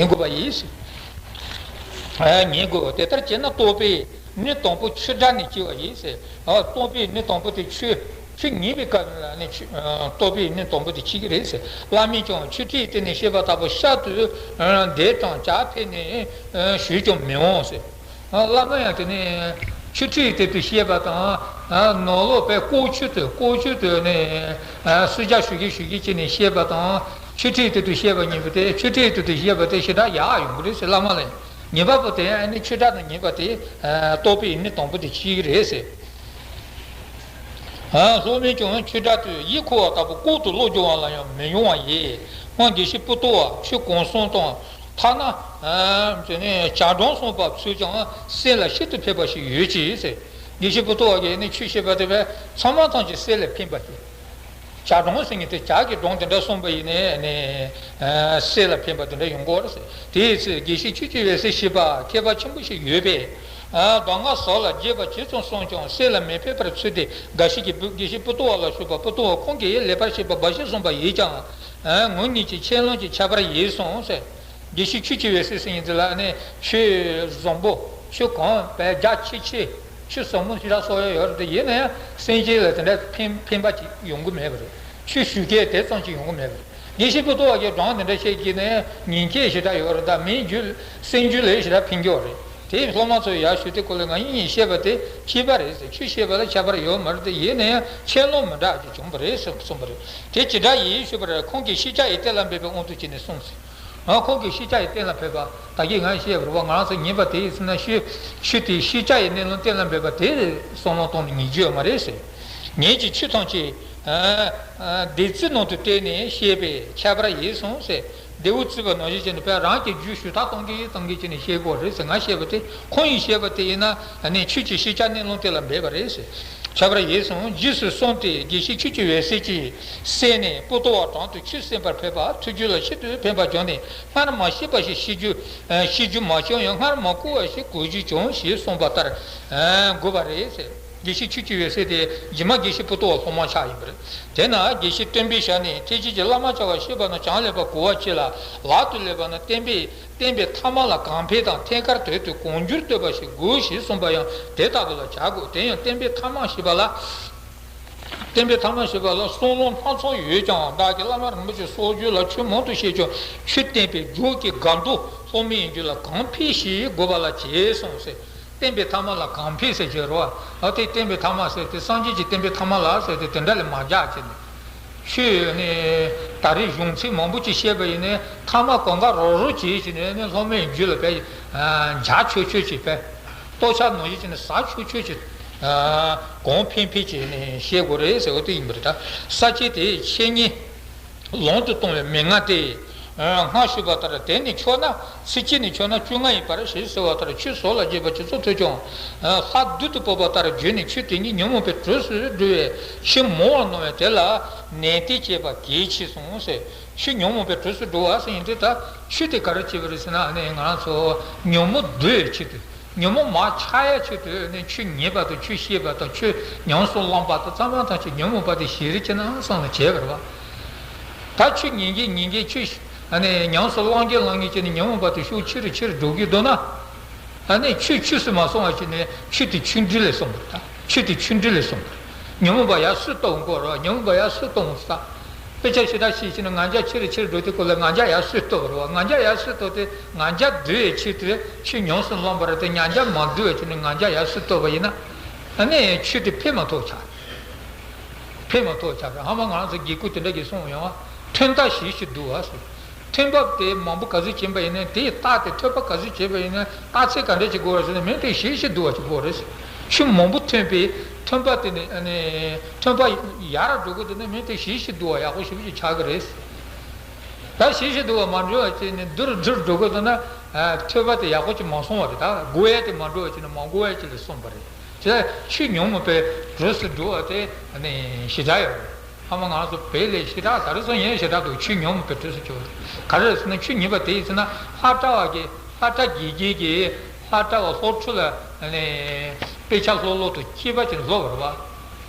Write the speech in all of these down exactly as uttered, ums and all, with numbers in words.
ཉན་དགོས་པ་ཡིན། ཉན་དགོས། དེ་ལྟར་བྱས་ན་རྟོག་པས་ནི་དང་པོ་ཆོས་སྒྲ་ནི་སྐྱེ་བ་ཡིན། རྟོག་པས་ནི་དང་པོ་དེ་ཆོས། ཆོས་ཉན་པའི་སྐབས་ལ་ནི་ཆོས། རྟོག་པས་ནི་དང་པོ་དེ་སྐྱེ་གི་རེད་ཟེར། བླ་མས་ཀྱང་ཆོས་ཁྲིད་དེ་ནི་བཤད་པ་ལྟ་བུ་ཤར་དུ་འདས་དང་བྱ་འཕེལ་ནས་ཞུས་ཀྱང་མི་འོང་ཟེར། བླ་མ་ཡང་དེ་ནས་ཆོས་ཁྲིད་དེ་དུ་བཤད་པ་དང་། ནང་ལོགས་པའི་ལྐོག་ཆོས་དུ་ལྐོག་ཆོས་དུ་ནས་སུས་ཀྱང་ཞུ་གི་ཞུ་གི་བྱས་ནས་བཤད་པ་དང་། ཆོས་ཁྲིད་དེ་དུ་བཤད་པ་གཉིས་པོ་དེ། ཆོས་ཁྲིད་དེ་དུ་བཤད་པ་དེ་ཞེ་དྲག་ཡག་ཡོང་གི་རེད་ཟེར། བླ་མ་ལ་ཡང་ཉན་པ་པོ་དེ་ཡང་ནི་ཆོས་སྒྲ་དང་ཉན་པ་དེ། རྟོག་པས་ནི་དང་པོ་དེ་སྐྱེ་གི་རེད་ཟེར། སློབ་མས་ཀྱང་ཆོས་སྒྲ་དུ་ཡིད་འཁོར་བ་ལྟ་བུ་ལྐོག་ཏུ་བློ་སྦྱོང་བ་ལ་ཡང་མི་ཡོང་བ་ཡིན། སྔོན་དགེ་བཤེས་པོ་ཏོ་བ་ཆོས་གང་གསུངས་དང་། ཐ་ན་དེ་ནས་བྱ་སྒྲོམ་གསུངས་པ་ཚུལ་ཀྱང་སེམས་ལ་ཤིན་ཏུ་ཕན་པ་ཞིག་ཡོད་ཅེས་ཟེར། དགེ་བཤེས་པོ་ཏོ་བ་གིས་ནི་ཆོས་བཤད་པ་དེ་བས་ཚང་མ་ཐམས་ཅད་སེམས་ལ་ཕན་པ་ཞིག་བྱ་སྒྲོམ་ཟེར་མཁན་དེ་བྱ་གི་སྒྲོམ་དེ་འདྲ་གསུངས་པ་ཡིན་ནའི་ནི། སེམས་ལ་ཕན་པ་དེ་འདྲ་ཡོང་གི་རེད་ཟེར། དེའི་ཚེ་དགེ་བཤེས་ཆོས་ཀྱི་འོད་ཟེར་ཞེས་པ་མཁས་པ་ཆེན་པོ་ཞིག་ཡོད་པས། གདམས་ངག་ཟབ་ལ་རྒྱས་པ་ཇི་ཙམ་གསུངས་ཀྱང་སེམས་ལ་མི་ཕན་པར་ཚུལ་དེ་དགའ་བཞིན་གྱིས་བུ་དགེ་བཤེས་པོ་ཏོ་བ་ལ་ཞུས་པ། པོ་ཏོ་བ་ཁོང་གིས་ལེགས་པར་བཤད་པ་འབའ་ཞིག་གསུངས་པ་ཡིན་ཀྱང་། ངུ་ཉིད་ཀྱི་ཆེ་ལོང་གི་ཁྱད་པར་ཡིན་གསུངས་ཟེར། དགེ་བཤེས་ཆོས་ཀྱི་འོད་ཟེར་ཟེར་མཁན་དེ་ལ་ནི་ཆོས་བཟང་པོ། ཆོས་གང་བས་རྒྱ་ཆེ་ཆེ། ཆོས་ཟབ་མོ་ཞེ་དྲག་གསུང་ཡ་ཡོད་རེད་དེ། ཡིན་ན་ཡང་སེམས་ཅན་ལ་དེ་འདྲ་ཕན་ཕན་པ་ཅིག་ཡོང་གི་མེད་པ་རེད། ཆོས་ཞུ་མཁན་དེ་ཙམ་ཅིག་ཡོང་གི་མེད་པ་རེད། དགེ་བཤེས་པོ་ཏོ་བ་གིས་སྒྲུང་དེ་འདྲ་བཤད་ཀྱིན་ནས་ཉན་མཁན་ཞེ་དྲག་ཡོད་རེད། ད་མིའི་རྒྱུད་སེམས་རྒྱུད་ལ་ཞེ་དྲག་ཕན་གྱི་ཡོད་རེད། དེ་སློབ་མ་ཚོས་ཡར་ཞུ་དུས་སྐོར་ལ་ང་གཉིས་བཤད་པ་དེ་མཁས་པ་རེད་ཟེར། ཆོས་བཤད་པ་ལ་ཁྱད་པར་ཡོད་མ་རེད་དེ། ཡིན་ན་ཡང་ཆེ་ལོང་མི་འདྲ་ཅིག་བྱུང་བ་རེད་ཟེར་གསུངས་པ་རེད། དེ་ཇི་འདྲ་ཡིན་ཞུས་པར་ཁོང་གིས་ཤེས་བྱ་ཡི་གཏན་ལ་འབེབས་པའི་དབང་དུ་བྱས་ནས་གསུངས་ཟེར། ཁོང་གིས་ཤེས་བྱ་ཡི་གཏན་ལ་ཕེབས་པ། ད་གིན་ང་བཤད་པ་རེད་བ། ང་རང་ཚོ་ཉན་པ་དེ་ཡིན་ཟེར་ན་ཆོས། ཆོས་དེ་ཤེས་བྱ་ཡི་གནས་ལུགས་གཏན་ལ་འབེབས་པ་དེ་བསམ་བློ་གཏོང་ནས་ཉན་རྒྱུ་ཡོད་མ་རེད་ཟེར། ཉན་གྱི་ཆོས་ཐམས་ཅད་བདེན་རྫུན་ནང་དུ་བལྟས་ནས་བཤད་པའི་ཁྱད་པར་ཡིན་གསུངས་ཟེར། བདེ་བོ་རྩིས་པ་ནང་བཞིན་བྱས་ནས་བས་རང་གི་རྒྱུད་ཞུ་དག་གཏོང་གི་གཏོང་གི་བྱས་ནས་བཤད་དགོས་རེད་ཟེར། ང་བཤད་པ་དེ་ཁོང་གིས་བཤད་པ་དེ་ཡིན་ན་ནི་ཆོས་ཀྱི་ཤེས་བྱ་གནས་ལུགས་གཏན་ལ་འབེབས་པ་རེད་ཟེར། ཁྱད་པར་ཡིན་གསུངས། རྗེས་སུ་གསུངས་ཏེ་དགེ་བཤེས་ཆོས་ཀྱི་འོད་ཟེར་གྱིས་གསན་ནས་པོ་ཏོ་བ་དྲུང་དུ་ཆོས་གསན་པར་ཕེབས་པ། ཐུགས་རྒྱུད་ལ་ཤིན་ཏུ་ཕན་པ་བྱུང་ནས་སྔར་མ་ཤེས་པ་ཞིག་ཤེས་རྒྱུ། ཤེས་རྒྱུ་མ་བྱུང་ཡང་སྔར་མ་གོ་བ་ཞིག་གོ་རྒྱུ་བྱུང་ཞེས་གསུངས་པ་ལྟར་དགོས་པ་རེད་ཟེར། དགེ་བཤེས་ཆོས་ཀྱི་འོད་ཟེར་དེ་རྗེས་མ་དགེ་བཤེས་པོ་ཏོ་བ་སློབ་མ་ཆགས་ཡིན་པ་རེད། དེས་ན་དགེ་བཤེས་སྟོན་པའི་ཞལ་ནས་ཐེག་ཆེན་གྱི་བླ་མ་བྱ་བ་ཤེས་པ་ན་གྱང་ལེན་པ་གོ་བ་ཆེ་ལ་ལག་ཏུ་ལེན་པ་ན་བསྟན་པའི་བསྟན་པའི་ཐ་མ་ལ་གང་ཕན་དང་ཐད་ཀར་དོན་དུ་གང་འགྱུར་བསྟོད་པ་ཞིག་དགོས་ཞེས་གསུངས་པ་ཡང་དེ་ལྟ་བུ་ལ་བྱ་དགོས། དེ་ཡང་བསྟན་པའི་ཐ་མ་ཞེས་པ་ལ། བསྟན་པའི་ཐ་མ་ཞེས་པ་ལ་གསུང་ལུང་སྣ་ཚོགས་ཡོད་ཀྱང་བདག་གིས་བླ་མ་རིན་པོ་ཆེ་སོགས་རྒྱུད་ལ་ཆོས་མང་དུ་བཤད་ཀྱང་ཆོས་བསྟན་པའི་རྒྱུད་ཀྱི་དགའ་མདོ་སློབ་མའི་རྒྱུད་ལ་གང་ཕན་ཞེས་དགོས་པ་ལ་བྱས་གསུངས་ཟེར། བསྟན་པའི་ཐ་མ་ལ་གང་ཕན་ཟེར་གྱི་རེད་བ། ཨ་དེ་བསྟན་པའི་ཐ་མ་ཟེར་དེ་སངས་རྒྱས་ཀྱི་བསྟན་པའི་ཐ་མ་ལ་ཟེར་དེ་དེ་འདྲ་ལས་མ་རྒྱག་བྱས་ནས། ཆོས་ནི་ད་རེས་གཞུང་ཚིག་མང་པོ་ཅིག་བཤད་པ་ཡིན་ནའི་ཐ་མ་གང་ག་རོ་རོ་བྱས་བྱས་ནས་ནི་སློབ་མའི་རྒྱུད་ལ་བས་འཇགས་ཆོག་ཆོག་ཅིག་བས། ལྟོ་ཆས་ནང་བཞིན་བྱས་ནས་ཟ་ཆོག་ཆོག་ཅིག་གང་ཕན་ཕན་བྱས་ནས་བཤད་དགོས་རེད་ཟེར་བ་དེ་ཡིན་པ་རེད། ད་ས་བཅད་དེ་འཆད་ཉན་ལམ་དུ་གཏོང་བའི་མན་ངག་སྟེ། སྔར་ཞུས་པ་ལྟར་དེ་ནི་ཆོད་ན་ཚིགས་བཅད་ནི་ཆོད་ན་བཅོ་ལྔ་ཡིན་པར་ཞེས་ཟེར་བ་ལྟར་ཆོས་ཟབ་ལ་རྒྱས་པ་ཇི་ཙམ་ཐོས་ཀྱང་ལྷ་བདུད་དུ་སྤོབས་པ་ལྟར་བརྗོད་ནས་ཆོས་དེ་ཉིད་ཉོན་མོངས་པའི་གྲོས་སུ་འགྲོ་བའི་ཕྱིར་མང་བར་སྣང་བས་དེ་ལ་ནན་ཏན་བྱེད་པ་གལ་ཆེ་གསུངས་ཟེར། ཆོས་ཉོན་མོངས་པའི་གྲོས་སུ་འགྲོ་བ་ཟེར་ཡིན་དུས་ད་ཆོས་དེ་ག་རེ་བྱེད་པ་རེད་ཟེར་ན་ནི་ང་རང་ཚོ་ཉོན་མོངས་འདུལ་བའི་ཆེད་དུ། ཉོན་མོངས་མར་ཆག་ཡ་ཆེད་དུ་ནི་ཆོས་ཉན་པ་དང་ཆོས་བཤད་པ་དང་ཆོས་ཉམས་སུ་བླངས་པ་དང་ཚང་མ་ཐམས་ཅད་ཉོན་མོངས་པ་དེ་ཞི་བར་བྱེད་ན་བསམ་ནས་བྱས་པ་རེད་བ། ད་ཆོས་ཉན་གིན་ཉན་གིན་ཆོས་ཉམས་སུ་བླང་གིན་བླང་གིན་བྱས་ནས་ཉོན་མོངས་པ་དེ་ཤུགས་ཆེ་རུ་ཆེ་རུ་འགྲོ་གི་འདུག་ན། ཆོས་ཆོས་སུ་མ་སོང་བ་བྱས་ནས་ཆོས་དེ་ཆུང་འདྲིས་ལས་སོང་བ་རེད། ད་ཆོས་དེ་ཆུང་འདྲིས་ལས་སོང་བ་རེད། ཉོན་མོངས་པ་ཡར་སུ་གཏོང་དགོས་རེད་བ། ཉོན་མོངས་པ་ཡར་སུ་གཏོང་དགོས་ས། དཔེ་ཆ་ཞེ་དྲག་ཤེས་ཀྱི་ན་ང་རྒྱལ་ཆེ་རུ་ཆེ་རུ་འགྲོ་དུས་སྐབས་ལ་ང་རྒྱལ་ཡར་སུས་གཏོར་བ་རེད་བ། ང་རྒྱལ་ཡར་སུས་གཏོར་ཏེ་ང་རྒྱལ་འདུལ་བའི་ཆེད་དུ་ཆོས་ཉམས་སུ་བླངས་པ་རེད་དེ། ང་རྒྱལ་མ་འདུལ་བའི་ཆེད་ནས་ང་རྒྱལ་ཡར་སུས་གཏོར་བ་ཡིན་ན། ཨ་ནི་ཆོས་དེ་ཕན་མ་ཐོགས་ཆགས། ཕན་མ་ཐོགས་ཆགས་པས་ཧ་མ་ང་རང་ཚོ་དགེ་བསྐོས་དེ་འདྲ་གིས་གསུངས་ཡོང་བ། ཐོན་རྟགས་ཞིབ་ཞིབ་འདུག་བ་ཟེར། ཐོན་འབབ་དེ་མང་པོ་ག་ཚོད་བྱིན་པ་ཡིན་ན་དེ་ཡི་རྟགས་དེ་ཐོན་པ་ག་ཚོད་བྱེད་པ་ཡིན་ན་རྟགས་ཚད་ག་འདྲ་ཅིག་དགོས་རེད་ཟེར་ན་མི་དེ་ཞིབ་ཞིབ་འདུག་བ་ཅིག་དགོས་རེད་ཟེར། ཆུ་མང་པོ་ཐོན་པའི་ཐོན་པ་དེ་ནི་ཨ་ནི་ཐོན་པ་ཡར་འགྲོ་དགོས་དེ་ནི་མི་དེ་ཞིབ་ཞིབ་འདུག་བ་ཡག་པོ་ཞིབ་ཞིབ་ཆགས་ཀྱི་རེད་ཟེར། ད་ཞིབ་ཞིབ་འདུག་བ་མ་འགྲོ་བ་བྱས་ནས་འདུར་འདུར་འགྲོ་དགོས་དེ་ན་ཐོན་པ་དེ་ཡག་པོ་ཅིག་མ་སོང་བ་རེད། ད་དགོས་ཡ་དེ་མ་འགྲོ་བ་བྱས་ནས་མ་དགོས་ཡ་ཅིག་ལ་སོང་བ་རེད། དེ་ཆུ་ཉམས་མོངས་པའི་གྲོས་སུ་འགྲོ་བ་དེ་ཨ་ནི་ཞེ་དྲག་ཡོད་རེད། ཨ་མ་ང་ཚོ་བོད་ལས་ཞེ་དྲག་ད་རེས་སོང་ཡང་ཞེ་དྲག་འདུག་ཆོས་ཉམས་མོངས་པའི་གྲོས་སུ་གྱུར། ག་རེ་རེད་ཟེར་ན་ཆོས་ཉན་པ་དེ་ཡིན་ཟེར་ན་ལྷ་གྲྭ་བ་གི་ལྷ་གྲྭ་དགེ་རྒན་གྱི་ལྷ་གྲྭ་བ་སློབ་ཕྲུག་ལ་ནི་དཔེ་ཆ་ཀློག་ཀློག་ཏུ་སྐྱེས་པ་ཅིག་སློབ་པ་རེད་བ།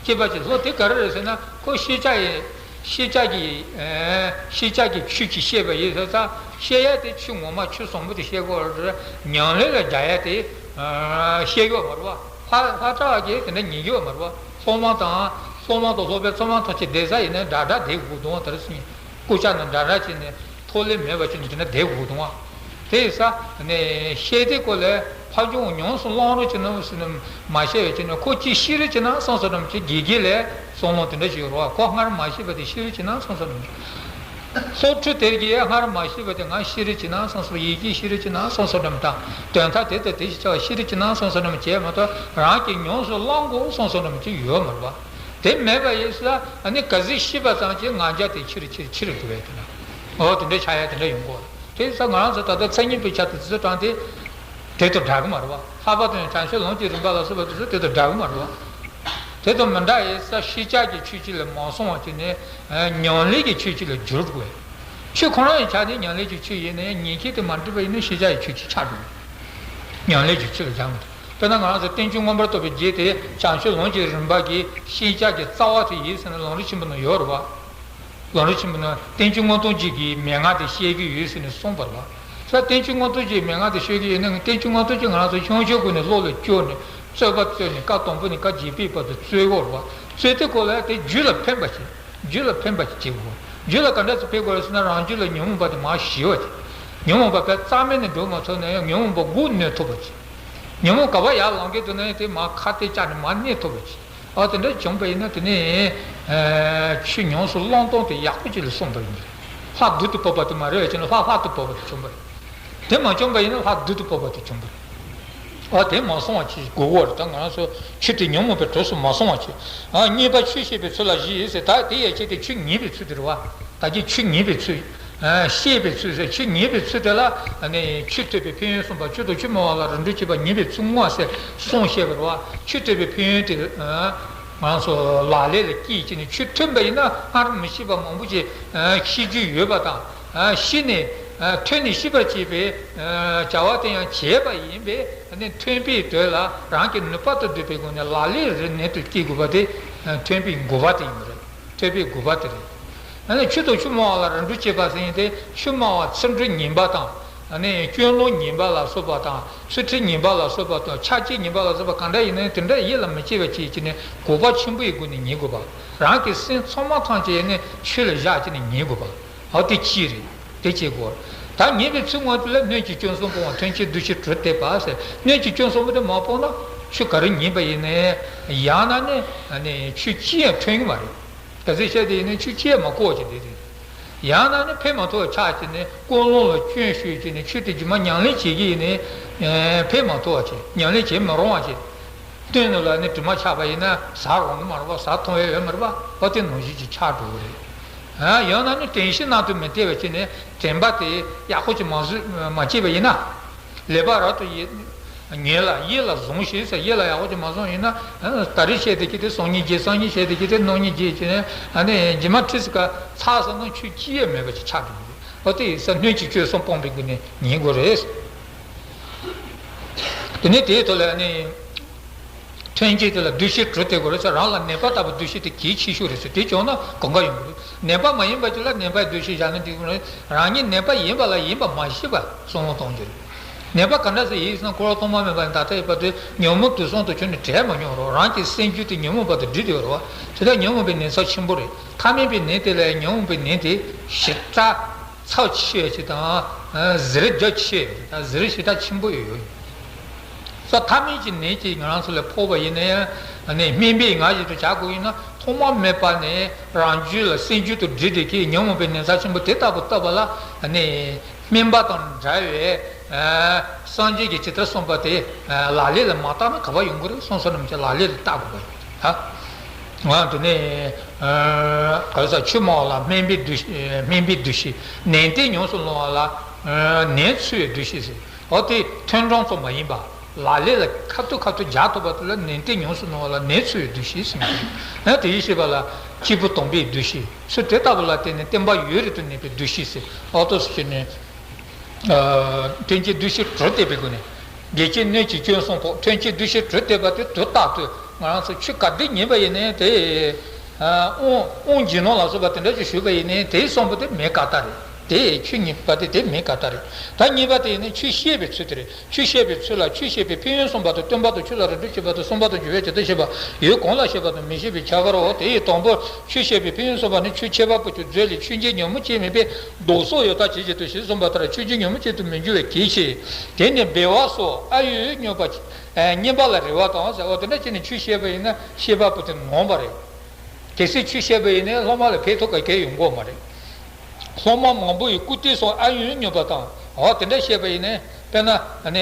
སྐྱེས་པ་ཅིག་སློབ་དེ་ག་རེ་རེད་ཟེར་ན་ཁོ་ཤེས་བྱ་ཡི་ ཤེས་བྱ་གི་ཨ་ཤེས་བྱ་གི་ཆོས་ཅིག་བཤད་པ་ཡིན་ཟེར་ཙང་། བཤད་ཡ་དེ་ཆོས་ངོ་མ་ཆོས་ཟབ་མོ་དེ་བཤད་དགོས་རེད། ཉམས་ལེན་ལ་སྦྱར་ཡ་དེ་ཨ་བཤད་ཡོད་མ་རེད་བ། ལྷ་ལྷ་གྲྭ་བ་གིས་དེ་འདྲ་ཉན་གྱི་ཡོད་མ་རེད་བ། སློབ་མ་དང་སློབ་མ་དང་སློབ་པའི་ཚོགས་མང་ཐམས་ཅད་བསྡད་ས་ཡིན་ན་འདྲ་འདྲ་བསྡད་དགོས་འདུག་བ། དེ་རེད་ཟེར་ནས་སྐུ་ཕྱྭ་ནི་འདྲ་འདྲ་བྱས་ནས་ཐོག་ལེ་མེད་པ་བྱས་ནས་དེ་འདྲ་བསྡད་དགོས་འདུག་བ། དེ་ཡིན་ཙང་ནས་བཤད་དེ་སྐོར་ལ་ཕར་ཕྱོགས་ཉམས་སུ་བླང་རོགས་བྱེད་ན་ཟེར་ནས་མ་བཤད་པ་བྱས་ནས། ཁོ་ཅིག་ཤེས་རོགས་བྱེད་ན་བསམ་བསམ་འདྲ་མོ་ཅིག་དགེ་རྒན་ལ་གསུང་ལུང་དེ་འདྲ་ཞིག་ཡོད་རེད་བ། ཁོ་སྔར་མ་ཤེས་པ་དེ་ཤེས་རོགས་བྱེད་ན་བསམ་བསམ་འདྲ་མོ་ཅིག་སློབ་ཕྲུག་དེར་གྱིས་སྔར་མ་ཤེས་པ་དེ་སྔར་ཤེས་རོགས་བྱེད་ན་བསམ་བསམ། ཡི་གེ་ཤེས་རོགས་བྱེད་ན་བསམ་བསམ་འདྲ་མོ་དང་། དོན་དག་དེ་དང་དེ་ཞིག་བྱ་བ་ཤེས་རོགས་བྱེད་ན་བསམ་བསམ་འདྲ་མོ་བྱས་མ་གཏོགས། རང་གིས་ཉམས་སུ་བླང་དགོས་བསམ་བསམ་འདྲ་མོ་ཅིག་ཡོད་མ་རེད་བ། དེ་མེད་པ་ཡིན་ཙང་ཨ་ནི་ག་ཚོད་ཤེས་པ་ཙམ་གྱིས་ང་རྒྱལ་དེ་ཆེ་རུ་ཆེ་རུ་ཆེ་རུ་འགྲོ་བས། དེ་ན་འོ་དེ་འདྲ་ཆགས་ཡ་དེ་འདྲ་ཡོང་གི་ཡོད་རེད། དེ་ཡིན་ཙང་ང་རང་ཚོ་ད་ལྟ་མཚན་ཉིད་པའི་ཆ་དེ་ཚོ་དྲངས་ཏེ་དེ་དང་འདྲ་གི་མ་རེད་བ། ལྷག་པར་དུ་ཡང་བྱང་ཆུབ་ལམ་གྱི་རིམ་པ་ལ་སོགས་པ་དེ་ཚོ་དེ་དང་འདྲ་གི་མ་རེད་བ། དེ་དང་མི་འདྲ་ཡིན་ཙང་ཤེས་བྱ་གི་ཆོས་ཅིག་ལ་མ་སོང་བ་བྱས་ནས་ཉམས་ལེན་གྱི་ཆོས་ཅིག་ལ་བསྒྱུར་དགོས། ཆོས་ཁོ་རང་ཡི་ཆ་ནས་ཉམས་ལེན་གྱི་ཆོས་ཡིན་ན་ཡང་ཉན་མཁན་དེ་མ་འགྲིག་པ་ཡིན་ན་ཤེས་བྱ་ཡི་ཆོས་ཅིག་ཆགས་འགྲོ། ཉམས་ལེན་གྱི་ཆོས་ལ་སྦྱར་མི་ཐུབ། དཔེར་ན་ང་རང་ཚོ་བསྟན་བཅོས་མངོན་པར་རྟོགས་པའི་རྒྱན་དེ་བྱང་ཆུབ་ལམ་གྱི་རིམ་པ་གི་ཤེས་བྱ་གི་རྩ་བ་དེ་ཡིན་ཟེར་ན་ལམ་རིམ་ཆེན་པོ་ནང་ཡོད་རེད་བ། ལམ་རིམ་ཆེན་པོ་ནང་བསྟན་བཅོས་མངོན་རྟོགས་རྒྱན་གྱི་མན་ངག་དེ་བཤད་ཀྱི་ཡོད་ཟེར་ནས་གསུངས་པ་རེད་བ། ས་བསྟན་བཅོས་མངོན་རྟོགས་རྒྱན་གྱི་མན་ངག་དེ་བཤད་ཀྱི་ཡོད་ན། བསྟན་བཅོས་མངོན་རྟོགས་རྒྱན་གྱི་མན་ངག་དེ་ང་རང་ཚོ་ཤོང་ཆོས་སྒོ་ནས་བློ་ལ་བཅོལ་ནས་རྩོད་པ་རྩོད་ནས་སྐབས་དང་པོ་ནས་སྐབས་བརྒྱད་པའི་བར་དུ་རྩོད་དགོས་རེད་བ། རྩོད་དེ་སྐོར་ལ་དེ་རྒྱུད་ལ་ཕན་པ་བྱེད། རྒྱུད་ལ་ཕན་པ་ཅིག་བྱེད་དགོས། རྒྱུད་ལ་ག་འདྲ་ཞིག་ཕན་དགོས་རེད་ཟེར་ན། རང་རྒྱུད་ལ་ཉོན་མོངས་པ་དེ་མར་ཞི་བ་བྱེད། ཉོན་མོངས་པ་དཔེ་རྩ་མེད་ནས་འགྲོ་མ་ཐུབ་ན་ཡང་ཉོན་མོངས་པ་མགོ་གནོན་ཐུབ་པ་བྱེད། ཉོན་མོངས་ག་པར་ཡར་ལངས་ཀྱི་འདུག་ན་ཡང་དེ་མར་ཁ་གཏད་བཅག་ནས་མར་གནས་ཐུབ་པ་བྱེད། ཨ་དེ་འདྲ་བྱུང་བ་ཡིན་ན་དེ་ནས་ཆོས་ཉམས་སུ་བླང་སྟངས་དེ་ཡག་པོ་ཅིག་ལ་སོང་བ་ཡིན་པ་རེད། ལྷ་བདུད་དུ་བབས་པ་དེ་མ་རེད་བ་བྱས་ན་ལྷ་ལྷ་དུ་བབས་པ་དེ་བྱུང་བ་རེད། དེ་མ་བྱུང་བ་ཡིན་ན་ལྷ་བདུད་དུ་བབས་པ་དེ་བྱུང་བ་རེད། ཨ་དེ་མ་སོང་བ་ཅིག་དགོས་ཀྱི་ཡོད་རེད། ད་ང་རང་ཚོ་ཆོས་དེ་ཉོན་མོངས་པའི་གྲོགས་སུ་མ་སོང་བ་ཅིག་ཨ་རྙེད་པ་ཆོས་བཤད་པའི་ཚུལ་ལ་གཞི་ཡོད་ཟེར། ད་དེ་ཡན་ཆད་དེ་ཆོས་ཉན་པའི་ཚུལ་དེ་རེད་བ། ད་གིན་ཆོས་ཉན་པའི་ཚུལ། ཨ་བཤད་པའི་ཚུལ་ཟེར། ཆོས་ཉན་པའི་ཚུལ་དེ་ལ་ཨ་ནི་ཆོས་ཐོས་པའི་ཕན་ཡོན་གསུངས་པ། ཆོས་དང་ཆོས་སྨྲ་བ་ལ་རིམ་གྲོ་བྱེད་པ་ཉན་པའི་ཚུལ་བསྔོ་བ་ཟེར་གསུངས་བཤད་པ་རེད་བ། ཆོས་ཐོས་པའི་ཕན་ཡོན་དེ་ཨ་ང་ཚོ་ལག་ལེན་ལ་བསྐྱེད་བྱས་ནས་ཆོས་ཐོས་པ་ཡིན་ན། སྔར་མི་ཤེས་པ་མང་པོ་ཅིག་ཨ་ཤེས་རྒྱུ་ཡོད་པ་དང་། ཨ་ཤེས་ནས་ཨ་ཐོས་ནས་ཤེས་པར་བྱེད་པའི་ཨ་བྱ་བ་དེ་ཡང་བྱས་པ་ཡིན་པས། ཨ་ནི་ཐོས་པའི་དོན་ལ་རང་གི་ནུས་པ་དང་ལྡན་པའི་སྒོ་ནས་ལག་ལེན་རེ་ནན་དུ་བསྐྱེད་དགོས་པ་དེ་ཨ་ཐོས་པའི་དགོས་པ་དེ་ཡིན་པ་རེད། ཐོས་པའི་དགོས་པ་དེ་རེད། ཨ་ནི་ཆོས་དང་ཆོས་སྨྲ་བ་ལ་རིམ་གྲོ་བྱེད་པ་ཟེར་མཁན་དེ། ཆོས་སྨྲ་བ་ཚུལ་ཁྲིམས་ཉན་པ་དང་། ཨ་ནི་སྐྱོན་སློང་ཉན་པ་ལ་སོགས་པ་དང་། ཚུལ་ཁྲིམས་ཉན་པ་ལ་སོགས་པ་དང་། ཕྱག་རྒྱ་ཉན་པ་ལ་སོགས་པ་གང་འདྲ་ཡིན་ནའི་དེ་འདྲ་ཡིད་ལ་མི་བྱེད་པ་བྱས་བྱས་ནས་དགོས་པ་ཆེན་པོའི་སྒོ་ནས་ཉན་དགོས་པ། རང་གི་སེམས་ཚང་མ་ཐམས་ཅད་ནི་ཆོས་ལ་བཞག་བྱས་ནས་ཉན་དགོས་པ། འོ་དེ་གཅིག་རེད། དེ་གཅིག་དགོས། ད་ཉན་པའི་ཚུལ་དངོས་དེ་ལ་སྣོད་ཀྱི་སྐྱོན་གསུམ་སྤོང་བ། ཐོན་སྐྱེད་འདུ་ཤེས་དྲུག་དེ་པ་ཟེར། སྣོད་ཀྱི་སྐྱོན་གསུམ་པོ་དེ་མ་སྤོང་ན་ཆོས་ག་རེ་ཉན་པ་ཡིན་ནའི་ཡང་ན་ནི་ཨ་ནི་ཆོས་ཅི་ཡང་ཐོན་གྱི་མ་རེད། ག་ཚོད་བཤད་དེ་ཡིན་ནའི་ཆོས་ཅི་ཡང་མ་གོ་བ་ཅིག་དེ་རེད། ཡང་ན་ནི་ཕན་མ་ཐོགས་པ་ཆགས་བྱས་ནས་ཀུན་སློང་ལ་སྐྱོན་ཤོས་བྱས་ནས་ཆོས་དེ་རྗེས་མ་ཉམས་ལེན་བྱེད་ཀྱི་ཡིན་ནའི་ཕན་མ་ཐོགས་པ་བྱས། ཉམས་ལེན་བྱེད་མི་རུང་བ་བྱས། སྟོན་ནོ་ལ་ནི་དྲི་མ་ཆགས་པ་ཡིན་ན་ཟ་རུང་གི་མ་རེད་པ། ཟ་ཐུབ་ཡ་ཡོད་མ་རེད་པ། འོ་དེ་ནང་བཞིན་ཅིག་ཆགས་འགྲོ་གི་རེད། ཡང་ན་ནི་དྲན་ཤེས་རྣམས་དང་མི་བརྟས་པ་བྱས་ནས་དྲན་པ་དེ་ཡག་པོ་ཅིག་མ་བཟོས་མ་བྱས་པ་ཡིན་ན། ལེགས་པར་རབ་ཏུ་ཡིད་ཉོན་ལ་ཡིད་ལ་བཟུང་ཞིག་ཟེར། ཡིད་ལ་ཡག་པོ་ཅིག་མ་བཟུང་ཡིན་ན། ད་རེས་བཤད་དེ་གི་དེ་སང་ཉིན་བརྗེད། སང་ཉིན་བཤད་དེ་གི་དེ་གནངས་ཉིན་བརྗེད་བྱས་ནས། ཨ་ནི་རྗེས་མ་ཁྲིད་ས་ག་ཚར་སོང་ན་ཆོས་ཅི་ཡང་མེད་པ་ཅིག་ཆགས་འགྲོ་གི་རེད། འོ་དེ་ཡིན་ཙང་སྣོད་ཀྱི་སྐྱོན་གསུམ་སྤོང་བའི་སྒོ་ནས་ཉན་དགོས་རེད། དེ་ནས་དེའི་ཐོག་ལ་ཨ་ནི། ཐོན་སྐྱེད་དེ་ལ་འདུ་ཤེས་དྲུག་དེ་དགོས་རེད་ཟེར། རང་ལ་ནད་པ་ལྟ་བུ་འདུ་ཤེས་དེ་གལ་ཆེ་ཤོས་རེད་ཟེར། དེ་བྱུང་ན་གང་ག་ཡོང་གི་རེད། ནད་པ་མ་ཡིན་པ་ཅིག་ལ་ནད་པའི་འདུ་ཤེས་བཞག་ན་འགྲིག་གི་རེད། རང་ཉིད་ནད་པ་ཡིན་པ་ལ་ཡིན་པ་མ་ཤེས་པ་བསམ་བློ་གཏོང་རྒྱུ་རེད། ནད་པ་ག་འདྲ་ཟེར་ཡིན་ཟེར་ན། འཁོར་བ་སྟོང་པ་མེད་པ་ནས་ད་ལྟ་ཡོད་པ་དེ་ཉོན་མོངས་དུག་གསུམ་དང་ཁྱོན་ནས་བྲལ་མ་མྱོང་རོགས། རང་གི་སེམས་རྒྱུད་དེ་ཉོན་མོངས་པ་དང་འདྲེས་བསྡད་ཡོད་རེད་བ། དེ་དག་ཉོན་མོངས་པའི་ནད་ཚབས་ཆེན་པོ་རེད། ཐ་མལ་པའི་ནད་དེ་ལ་ཉོན་མོངས་པའི་ནད་དེ་ཞེ་དྲག་ཚབས་ཆེ་བ་ཞིག་དང་། ཟེར་རྒྱ་ཆེ་བ་ཞིག་དང་། ཟེར་ཞེ་དྲག་ཆེན་པོ་ཡོད་ཡོད། ས་ཐ་མལ་གྱི་ནད་ཀྱིས་ང་རང་ཚོ་ལ་ཕོག་པ་ཡིན་ན་ཡང་། ཨ་ནི་སྨན་པའི་ངག་བཞིན་དུ་བྱ་དགོས་ཡིན་ན། ཐོག་མ་མེད་པ་ནས་རང་རྒྱུད་ལ་སེམས་རྒྱུད་དུ་སྒྲིལ་བསྡད་མཁན་ཉོན་མོངས་པའི་ནད་ཚབས་ཆེན་པོ་དེ་ལྟ་བུ་ལྟ་བུ་ལ། ཨ་ནི་སྨན་པ་དང་འདྲ་བའི་ཨ་སངས་རྒྱས་ཀྱིས་ཇི་ལྟར་གསུངས་པ་དེ་ཨ་ལག་ལེན་ལ་མ་བསྟར་ན་ག་པར་ཡོང་གི་རེད། སོང་སོང་རྣམས་ཀྱིས་ལག་ལེན་ལ་བསྟར་དགོས་པ་ཡིན། ད་ང་དེ་ནས་ཨ་ག་རེ་ཟེར། ཆོས་སྨྲ་བ་ལ་སྨན་པའི་འདུ་ཤེས། སྨན་པའི་འདུ་ཤེས། ནན་ཏན་ཉམས་སུ་བླང་བ་ལ་ཨ་ནན་འཚོལ་བའི་འདུ་ཤེས་ཟེར། འོ་དེ་ཐོན་གྲངས་ཙམ་མ་ཡིན་པ། ལག་ལེན་ལ་ཁ་ཐུག་ཁ་ཐུག་སྦྱར་ཐུབ་པ་དེ་ལ་ནན་ཏན་ཉམས་སུ་བླང་བ་ལ་ནན་འཚོལ་བའི་འདུ་ཤེས་ཟེར་གྱི་འདུག། ཡང་དེ་བཞིན་གཤེགས་པ་ལ་སྐྱེས་བུ་དམ་པའི་འདུ་ཤེས། ཚུལ་དེ་ལྟ་བུ་ལ་བརྟེན་ནས་བསྟན་པ་ཡུན་རིང་དུ་གནས་པའི་འདུ་ཤེས་ཟེར། འོ་དེ་ཚོ་བྱས་ནས་ཨ་ཐོན་སྐྱེད་འདུ་ཤེས་དྲུག་བསྟེན་པའི་སྒོ་ནས། དགེ་སྐྱེས་སྣོད་ཀྱི་སྐྱོན་གསུམ་ཕོག། ཐོན་སྐྱེད་འདུ་ཤེས་དྲུག་བསྟེན་པ་དེ་དུས་རྟག་ཏུ་ང་རང་ཚོ་ཆོས་ག་དེ་ཉན་པ་ཡིན་ནའི་དེ། དབང་དབང་སྦྱིན་ནོ་ལ་སོགས་པ་དེ་འདྲ་ཅིག་ཞུས་པ་ཡིན་ནའི་དེའི་གསུམ་པོ་དེ་མེད་ཀ་ད་རེད། དེ་ཆོས་ཉིད་པ་དེ་དེ་མེད་ཀ་ད་རེད། ད་གཉིས་པ་དེ་ཡིན་ནའི་ཆོས་བཤད་པའི་ཚུལ་དེ་རེད། ཆོས་བཤད་པའི་ཚུལ་ལ་ཆོས་བཤད་པའི་ཕན་ཡོན་གསུངས་པ་དང་། སྟོན་པ་དང་ཆོས་ལ་རིགས་གཅོད་བྱེད་པ་དང་། གསུངས་པ་དང་བརྗོད་པའི་བྱེད་དོན་བཤད་པ། ཡུལ་གང་ལ་བཤད་པ་དང་མི་བཤད་པའི་ཁྱད་པར་རོ། དེ་ཡི་དང་པོར་ཆོས་བཤད་པའི་ཕན་ཡོན་གསུངས་པ་ནི། ཆོས་འཆད་པ་པོ་ཁྱོད་མཛོད་ལས་ཆོས་འཆད་ཉོན་མོངས་སྐྱེ་མེད་པས་ལྡོག་སོགས་ཡོད་མཐའ་ཇི་བཞིན་དུ་ཞེས་གསུངས་པ་ལྟར། ཆོས་འཆད་ཉོན་མོངས་སྐྱེ་དུ་མི་འགྱུར་བའི་གེགས་ཆེ། དེ་ནི་སྦལ་བ་སོགས་ཨ་ཡོད་སྨྱོན་པ་བསྙེན་པ་ལ་རེ་བ་དང་ཟེར། འོ་དེ་འདྲ་བྱས་ནས་ཆོས་བཤད་པ་ཡིན་ན་བཤད་པ་པོ་དེ་ནོངས་པ་རེད། གལ་སྲིད་ཆོས་བཤད་པ་ཡིན་ན་སློབ་མ་ལ་ཕན་ཐོགས་ག་གེ་ཡོང་གི་མ་རེད། སློབ་མ་མང་པོ་ཡི་སྐུར་སྟོན་སོགས་ཨ་ཡོད་སྨྱོན་པ་དང་། འོ་དེ་འདྲ་བཤད་པ་ཡིན་ན། དཔེར་ན།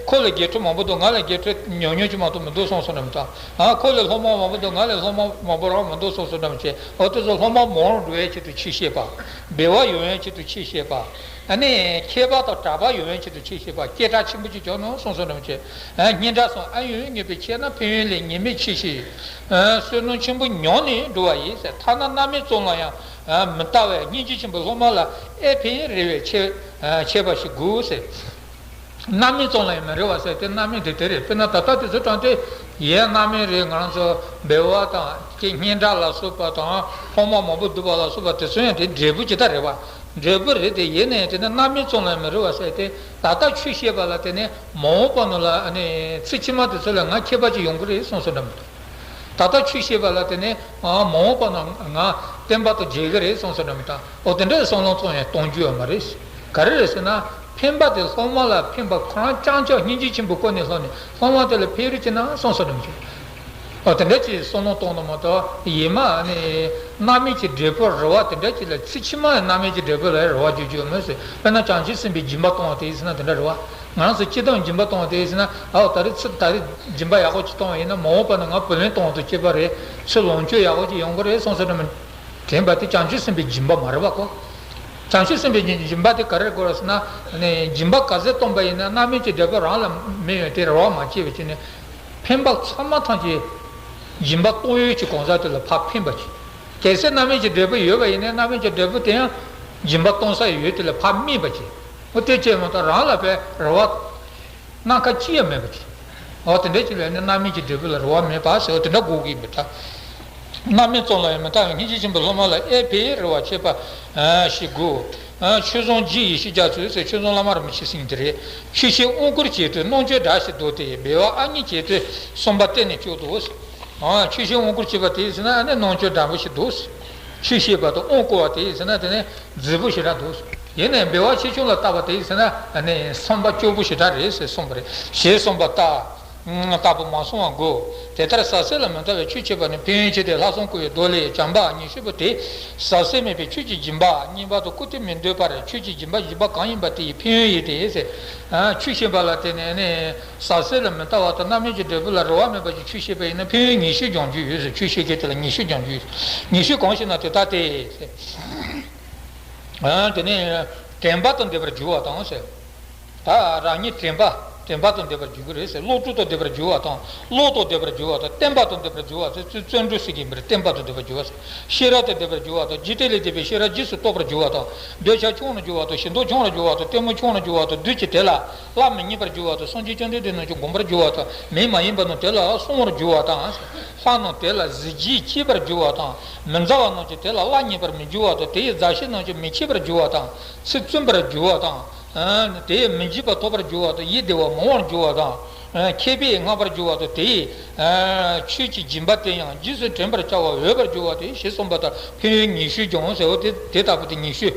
ཁོ་ལས་དགེ་ཕྲུག་མང་པོ་འདུག་ང་ལས་དགེ་ཕྲུག་ཉུང་ཉུང་ཅིག་མ་གཏོགས་མི་འདུག་གསུངས་སོ་ནམ་དང་། ཁོ་ལས་སློབ་མ་མང་པོ་འདུག་ང་ལས་སློབ་མ་མང་པོ་རང་མི་འདུག་གསུངས་སོ་ནམ་བྱས། འོ་དེ་ཚོ་སློབ་མ་མང་རུ་འགྲོ་ཡའི་ཆེད་དུ་ཆོས་བཤད་པ། སྦལ་བ་ཡོང་ཡའི་ཆེད་དུ་ཆོས་བཤད་པ། ཨ་ནི་མཁས་པ་དང་གྲགས་པ་ཡོང་ཡའི་ཆེད་དུ་ཆོས་བཤད་པ། སྐད་གྲགས་ཆེན་པོ་ཅིག་བྱུང་ནོ་གསུངས་སོ་ནམ་བྱས། སྙན་གྲགས་སོགས་ཨ་ཡོད་སྨྱོན་པས་ཆེ་ན། ཕན་ཡོན་ལས་ཉེས་དམིགས་ཆེ་ཞིང་། བསོད་ནམས་ཆེན་པོ་ཉམས་ནས་འགྲོ་བ་ཡིན་ཟེར། ཐ་ན་རྣམ་སྨིན་ཙམ་ལ་ཡང་མི་ལྟ་བས་སྙིང་རྗེ་ཆེན་པོའི་སློབ་མ་ལ་ཨེ་ཕན་རེ་བས་འཆད་འཆད་པ་ཞིག་དགོས་ཟེར། རྣམ་སྨིན་ཙམ་ལ་ཡང་མི་རེ་བ་ཟེར་དེ། རྣམ་སྨིན་དེ་དེ་རེད། དཔེར་ན་ད་ལྟ་དེ་ཚོ་དྲངས་ཏེ། ཡའི་རྣམ་སྨིན་རེད། ང་རང་ཚོ་སྦལ་བ་དང་ཀྱི་སྙན་གྲགས་ལ་སོགས་པ་དང་། སློབ་མ་མང་པོ་འདུ་བ་ལ་སོགས་པ་དེ་ཚོ་ཡང་དེ་འབྲས་བུ་ཇི་ལྟར་རེད་བ། འབྲས་བུ་རེད་དེ། ཡིན་ནའི་དེ་ནི་རྣམ་སྨིན་ཙམ་ལ་ཡང་མི་རེ་བ་ཟེར་དེ། ད་ལྟ་ཆོས་བཤད་པ་ལ་དེ་ནི་མ་འོངས་པ་ནང་ལ་ཨ་ནི་ཚེ་ཕྱི་མ་དེ་ཚོ་ལ་ང་མཁས་པ་ཅིག་ཡོང་གི་རེད་གསུངས་སོ་འདྲ་མི་འདུག་ད་ལྟ་ཆོས་བཤད་པ་ལ་དེ་ནི་ཨ་མ་འོངས་པ་ན་ང་བསྟན་པ་དང་མཇལ་གི་རེད་གསུངས་སོ་འདྲ་མི་འདུག་འོ་དེ་འདྲའི་བསམ་བློ་ཙམ་ཡང་གཏོང་རྒྱུ་ཡོད་མ་རེད། ག་རེ་རེད་ཟེར་ན། ཕན་པ་དེ་སློབ་མ་ལ་ཕན་པ་ཁོ་རང་རྐྱང་རྐྱང་སྙིང་རྗེ་ཆེན་པོའི་སྒོ་ནས་སློབ་ནས་སློབ་མ་དེ་ལ་ཕན་རེ་བྱེད་ན་གསུངས་སོ་འདྲ་མི་འདུག་འོ་དེ་འདྲ་ཅིག་བསམ་བློ་གཏོང་ན་མ་གཏོགས། ཡེ་མ་ནི་རྣམ་སྨིན་གྱི་འབྲས་བུ་རེ་བ་དེ་འདྲ་ཅིག་ལ། ཚེ་ཕྱི་མ་ཡི་རྣམ་སྨིན་གྱི་འབྲས་བུ་ལ་རེ་བ་རྒྱུ་རྒྱུ་མེད་ཟེར། དཔེར་ན་བྱང་ཆུབ་སེམས་དཔའི་སྦྱིན་པ་གཏོང་བ་དེ་ཡིན་ཟེར་ན་དེ་འདྲ་རེད་བ། ང་རང་ཚོ་སྤྱིར་བཏང་སྦྱིན་པ་གཏོང་བ་དེ་ཡིན་ཟེར་ན། ཨའོ་ད་རེས་ཚེ་ད་རེས་སྦྱིན་པ་ཡག་པོ་ཅིག་གཏོང་བ་ཡིན་ན་མ་འོངས་པ་ན་ང་བུ་ལོན་གཏོང་བ་དང་གཅིག་པ་རེད། ཚེ་ལོངས་སྤྱོད་ཡག་པོ་ཅིག་ཡོང་གི་རེད་གསུངས་སོ་འདྲ་མི་དྲན་པ་དེ་བྱང་ཆུབ་སེམས་དཔའི་སྦྱིན་པ་མ་རེད་བ་ཀོ། བྱང་ཆུབ་སེམས་དཔའི་སྦྱིན་པ་དེ་ག་རེ་དགོས་རེད་ཟེར་ན། ནས་སྦྱིན་པ་ག་ཚད་གཏོང་པ་ཡིན་ན་རྣམ་སྨིན་གྱི་འབྲས་བུ་རང་ལ་མི་ཡོང་དེ་རེ་བ་མ་བྱས་པའི་ཕྱིར་ནས། ཕན་པ་ཚང་མ་ཐམས་ཅད་སྦྱིན་པ་གཏོང་ཡུལ་གྱི་གང་ཟག་དེ་ལ་ཕར་ཕན་པ་བྱེད། གལ་སྲིད་རྣམ་སྨིན་གྱི་འབྲས་བུ་ཡོད་པ་ཡིན་ན་རྣམ་སྨིན་གྱི་འབྲས་བུ་དེ་ཡང་སྦྱིན་པ་གཏོང་ས་ཡོད་དེ་ལ་ཕར་སྨིན་པ་བྱེད། འོ་དེ་བྱས་མ་གཏོགས་རང་ལ་བས་རེ་བ་སྣ་ཁ་ཅི་ཡང་མེད་པ་བྱེད། འོ་དེ་འདྲ་ཅིག་ལ་ནི་རྣམ་སྨིན་གྱི་འབྲས་བུ་ལ་རེ་བ་མེད་པ་ཟེར། འོ་དེ་འདྲ་གོ་གི་མི་འདྲ། རྣམ་སྨིན་ཙམ་ལ་ཡང་མི་ལྟ་བའི་སྙིང་རྗེ་ཆེན་པོའི་སློབ་མ་ལ་ཨེ་ཕན་རེ་བ་བྱེད་པ་ཞིག་དགོས། ཆོས་བཟང་རྗེ་ཡེ་ཤེས་རྒྱ་མཚོ་ཟེར། ཆོས་བཟང་བླ་མ་རིན་པོ་ཆེའི་སེང་གེ་དེ་རེད། ཆོས་བཤད་དབང་བསྐུར་བྱེད་དུས་རྣམ་དཔྱོད་འདྲ་ཞིག་འདུག་སྟེ། སྦལ་བ་ཨ་མྱེས་བྱེད་དུས་གསུམ་པ་གཏན་ནས་ལྕོགས་འདུག་ཟེར། ཆོས་བཤད་དབང་བསྐུར་བྱེད་པ་དེ་ཡིན་ཟེར་ན་ཨ་ནི་རྣམ་དཔྱོད་འདྲ་པོ་ཞིག་འདུག་ཟེར། ཆོས་བཤད་པ་དང་དབང་བསྐུར་བ་དེ་ཡིན་ཟེར་ན་དེ་ནི་རྫིག་པོ་ཞེ་དྲག་འདུག་ཟེར། ཡིན་ནའི་སྦལ་བ་ཆེ་ཆུང་ལ་བལྟས་པ་དེ་ཡིན་ཟེར་ན་ཨ་ནི་བསམ་པ་སྐྱོ་པོ་ཞེ་དྲག་རེད་ཟེར་གསུངས་པ་རེད། ཞེས་གསུངས་པ་ལྟ། ལྟ་བུ་མ་གསུང་བ་དགོས། དེ་ལྟར་ཟབ་གསལ་ལ་མི་ལྟ་བའི་ཆོས་བྱེད་པ་ནི་ཕན་ཡོན་ཆེ་སྟེ། ལྷག་བསམ་བསྐུར་བའི་མདོ་ལས། བྱམས་པ་ཉི་ཤུ་པོ་སྟེ། ཟབ་གསལ་མེད་པའི་ཆོས་ཀྱི་སྦྱིན་པ་བསྙེན་པ་དང་བསྐུར་བསྟི་མི་འདོད་པར་ཆོས་ཀྱི་སྦྱིན་པ་བཞི་པ་གང་ཡིན་པ་དེ་ཡི་ཕན་ཡོན་ཡིན་ཏེ། ཆོས་བྱེད་པ་ལ་བརྟེན་ནས་ནི་ཟབ་གསལ་ལ་མི་ལྟ་བ་དང་རྣམ་སྨིན་གྱི་འབྲས་བུ་ལ་རེ་བ་མེད་པ་ཞིག་ཆོས་བཤད་པ་ཡིན་ན་ཕན་ཡོན་ཉི་ཤུ་འབྱུང་རྒྱུ་ཡོད་ཟེར། ཆོས་བཤད་མཁན་དེ་ལ་ཉི་ཤུ་འབྱུང་རྒྱུ་ཡོད། ཉི་ཤུ་གང་ཞིག་ན་དེ་ལྟ་སྟེ། དེ་ནས་དྲན་པ་དང་ལྡན་པར་འགྱུར་བ་དང་ཟེར། ད་རང་ཉིད་དྲན་པ་དྲན་པ་དང་ལྡན་པར་འགྱུར་གྱི་རེད་ཟེར། བློ་གྲོས་དང་ལྡན་པར་འགྱུར་བ་དང་། བློ་དང་ལྡན་པར་འགྱུར་བ་དང་། བརྟན་པ་དང་ལྡན་པར་འགྱུར་བ་ཟེར། བརྩོན་འགྲུས་ཟེར་གྱི་མི་རེད། བརྟན་པ་དང་ལྡན་པར་འགྱུར་བ་ཟེར། ཤེས་རབ་དང་ལྡན་པར་འགྱུར་བ་དང་། རྒྱུ་དེ་ལས་འདས་པའི་ཤེས་རབ་རྗེས་སུ་རྟོགས་པར་འགྱུར་བ་དང་། འདོད་ཆགས་ཆུང་རུ་འགྱུར་བ་དང་། ཞེ་སྡང་ཆུང་རུ་འགྱུར་བ་དང་། གཏི་མུག་ཆུང་རུ་འགྱུར་བ་དང་། བདུད་ཀྱིས་དེ་ལ་སླར་མི་རྙེད་པར་འགྱུར་བ་དང་། སངས་རྒྱས་བཅོམ་ལྡན་འདས་རྣམས་ཀྱིས་བསྒོམ་པར་འགྱུར་བ་དང་། མི་མ་ཡིན་པ་རྣམས་དེ་ལ་གསུང་བར་འགྱུར་བ་དང་། ལྷ་རྣམས་དེ་ལ་གཟི་བརྗིད་སྐྱེད་པར་འགྱུར་བ་དང་། མི་མཛའ་བ་རྣམས་ཀྱང་དེ་ལ་སླར་མཉེས་པར་མི་འགྱུར་བ་དང་། དེ་ཡི་མཛའ་བཤེས་རྣམས་ཀྱང་མི་འཆི་བར་འགྱུར་བ་དང་། ཚེ་བཙུན་པར་འགྱུར་བ་དང་། དེ་ཡི་མི་འཇིགས་པ་ཐོབ་པར་འགྱུར་བ་དང་། ཡིད་བདེ་བ་མང་བར་འགྱུར་བ་དང་། མཁས་པས་བསྔགས་པར་འགྱུར་བ་དང་། དེ་ཡི་ཆོས་ཀྱི་སྦྱིན་པ་དེ་ཡང་རྗེས་སུ་དྲན་པར་བྱ་བ་འོས་པར་འགྱུར་བ་སྟེ་ཞེས་གསུངས་པ་ལྟར། ཕན་ཡོན་ཉི་ཤུ་འབྱུང་ཟེར་བ་དེ་དེ་ལྟ་བུ་དེ་ཉི་ཤུ།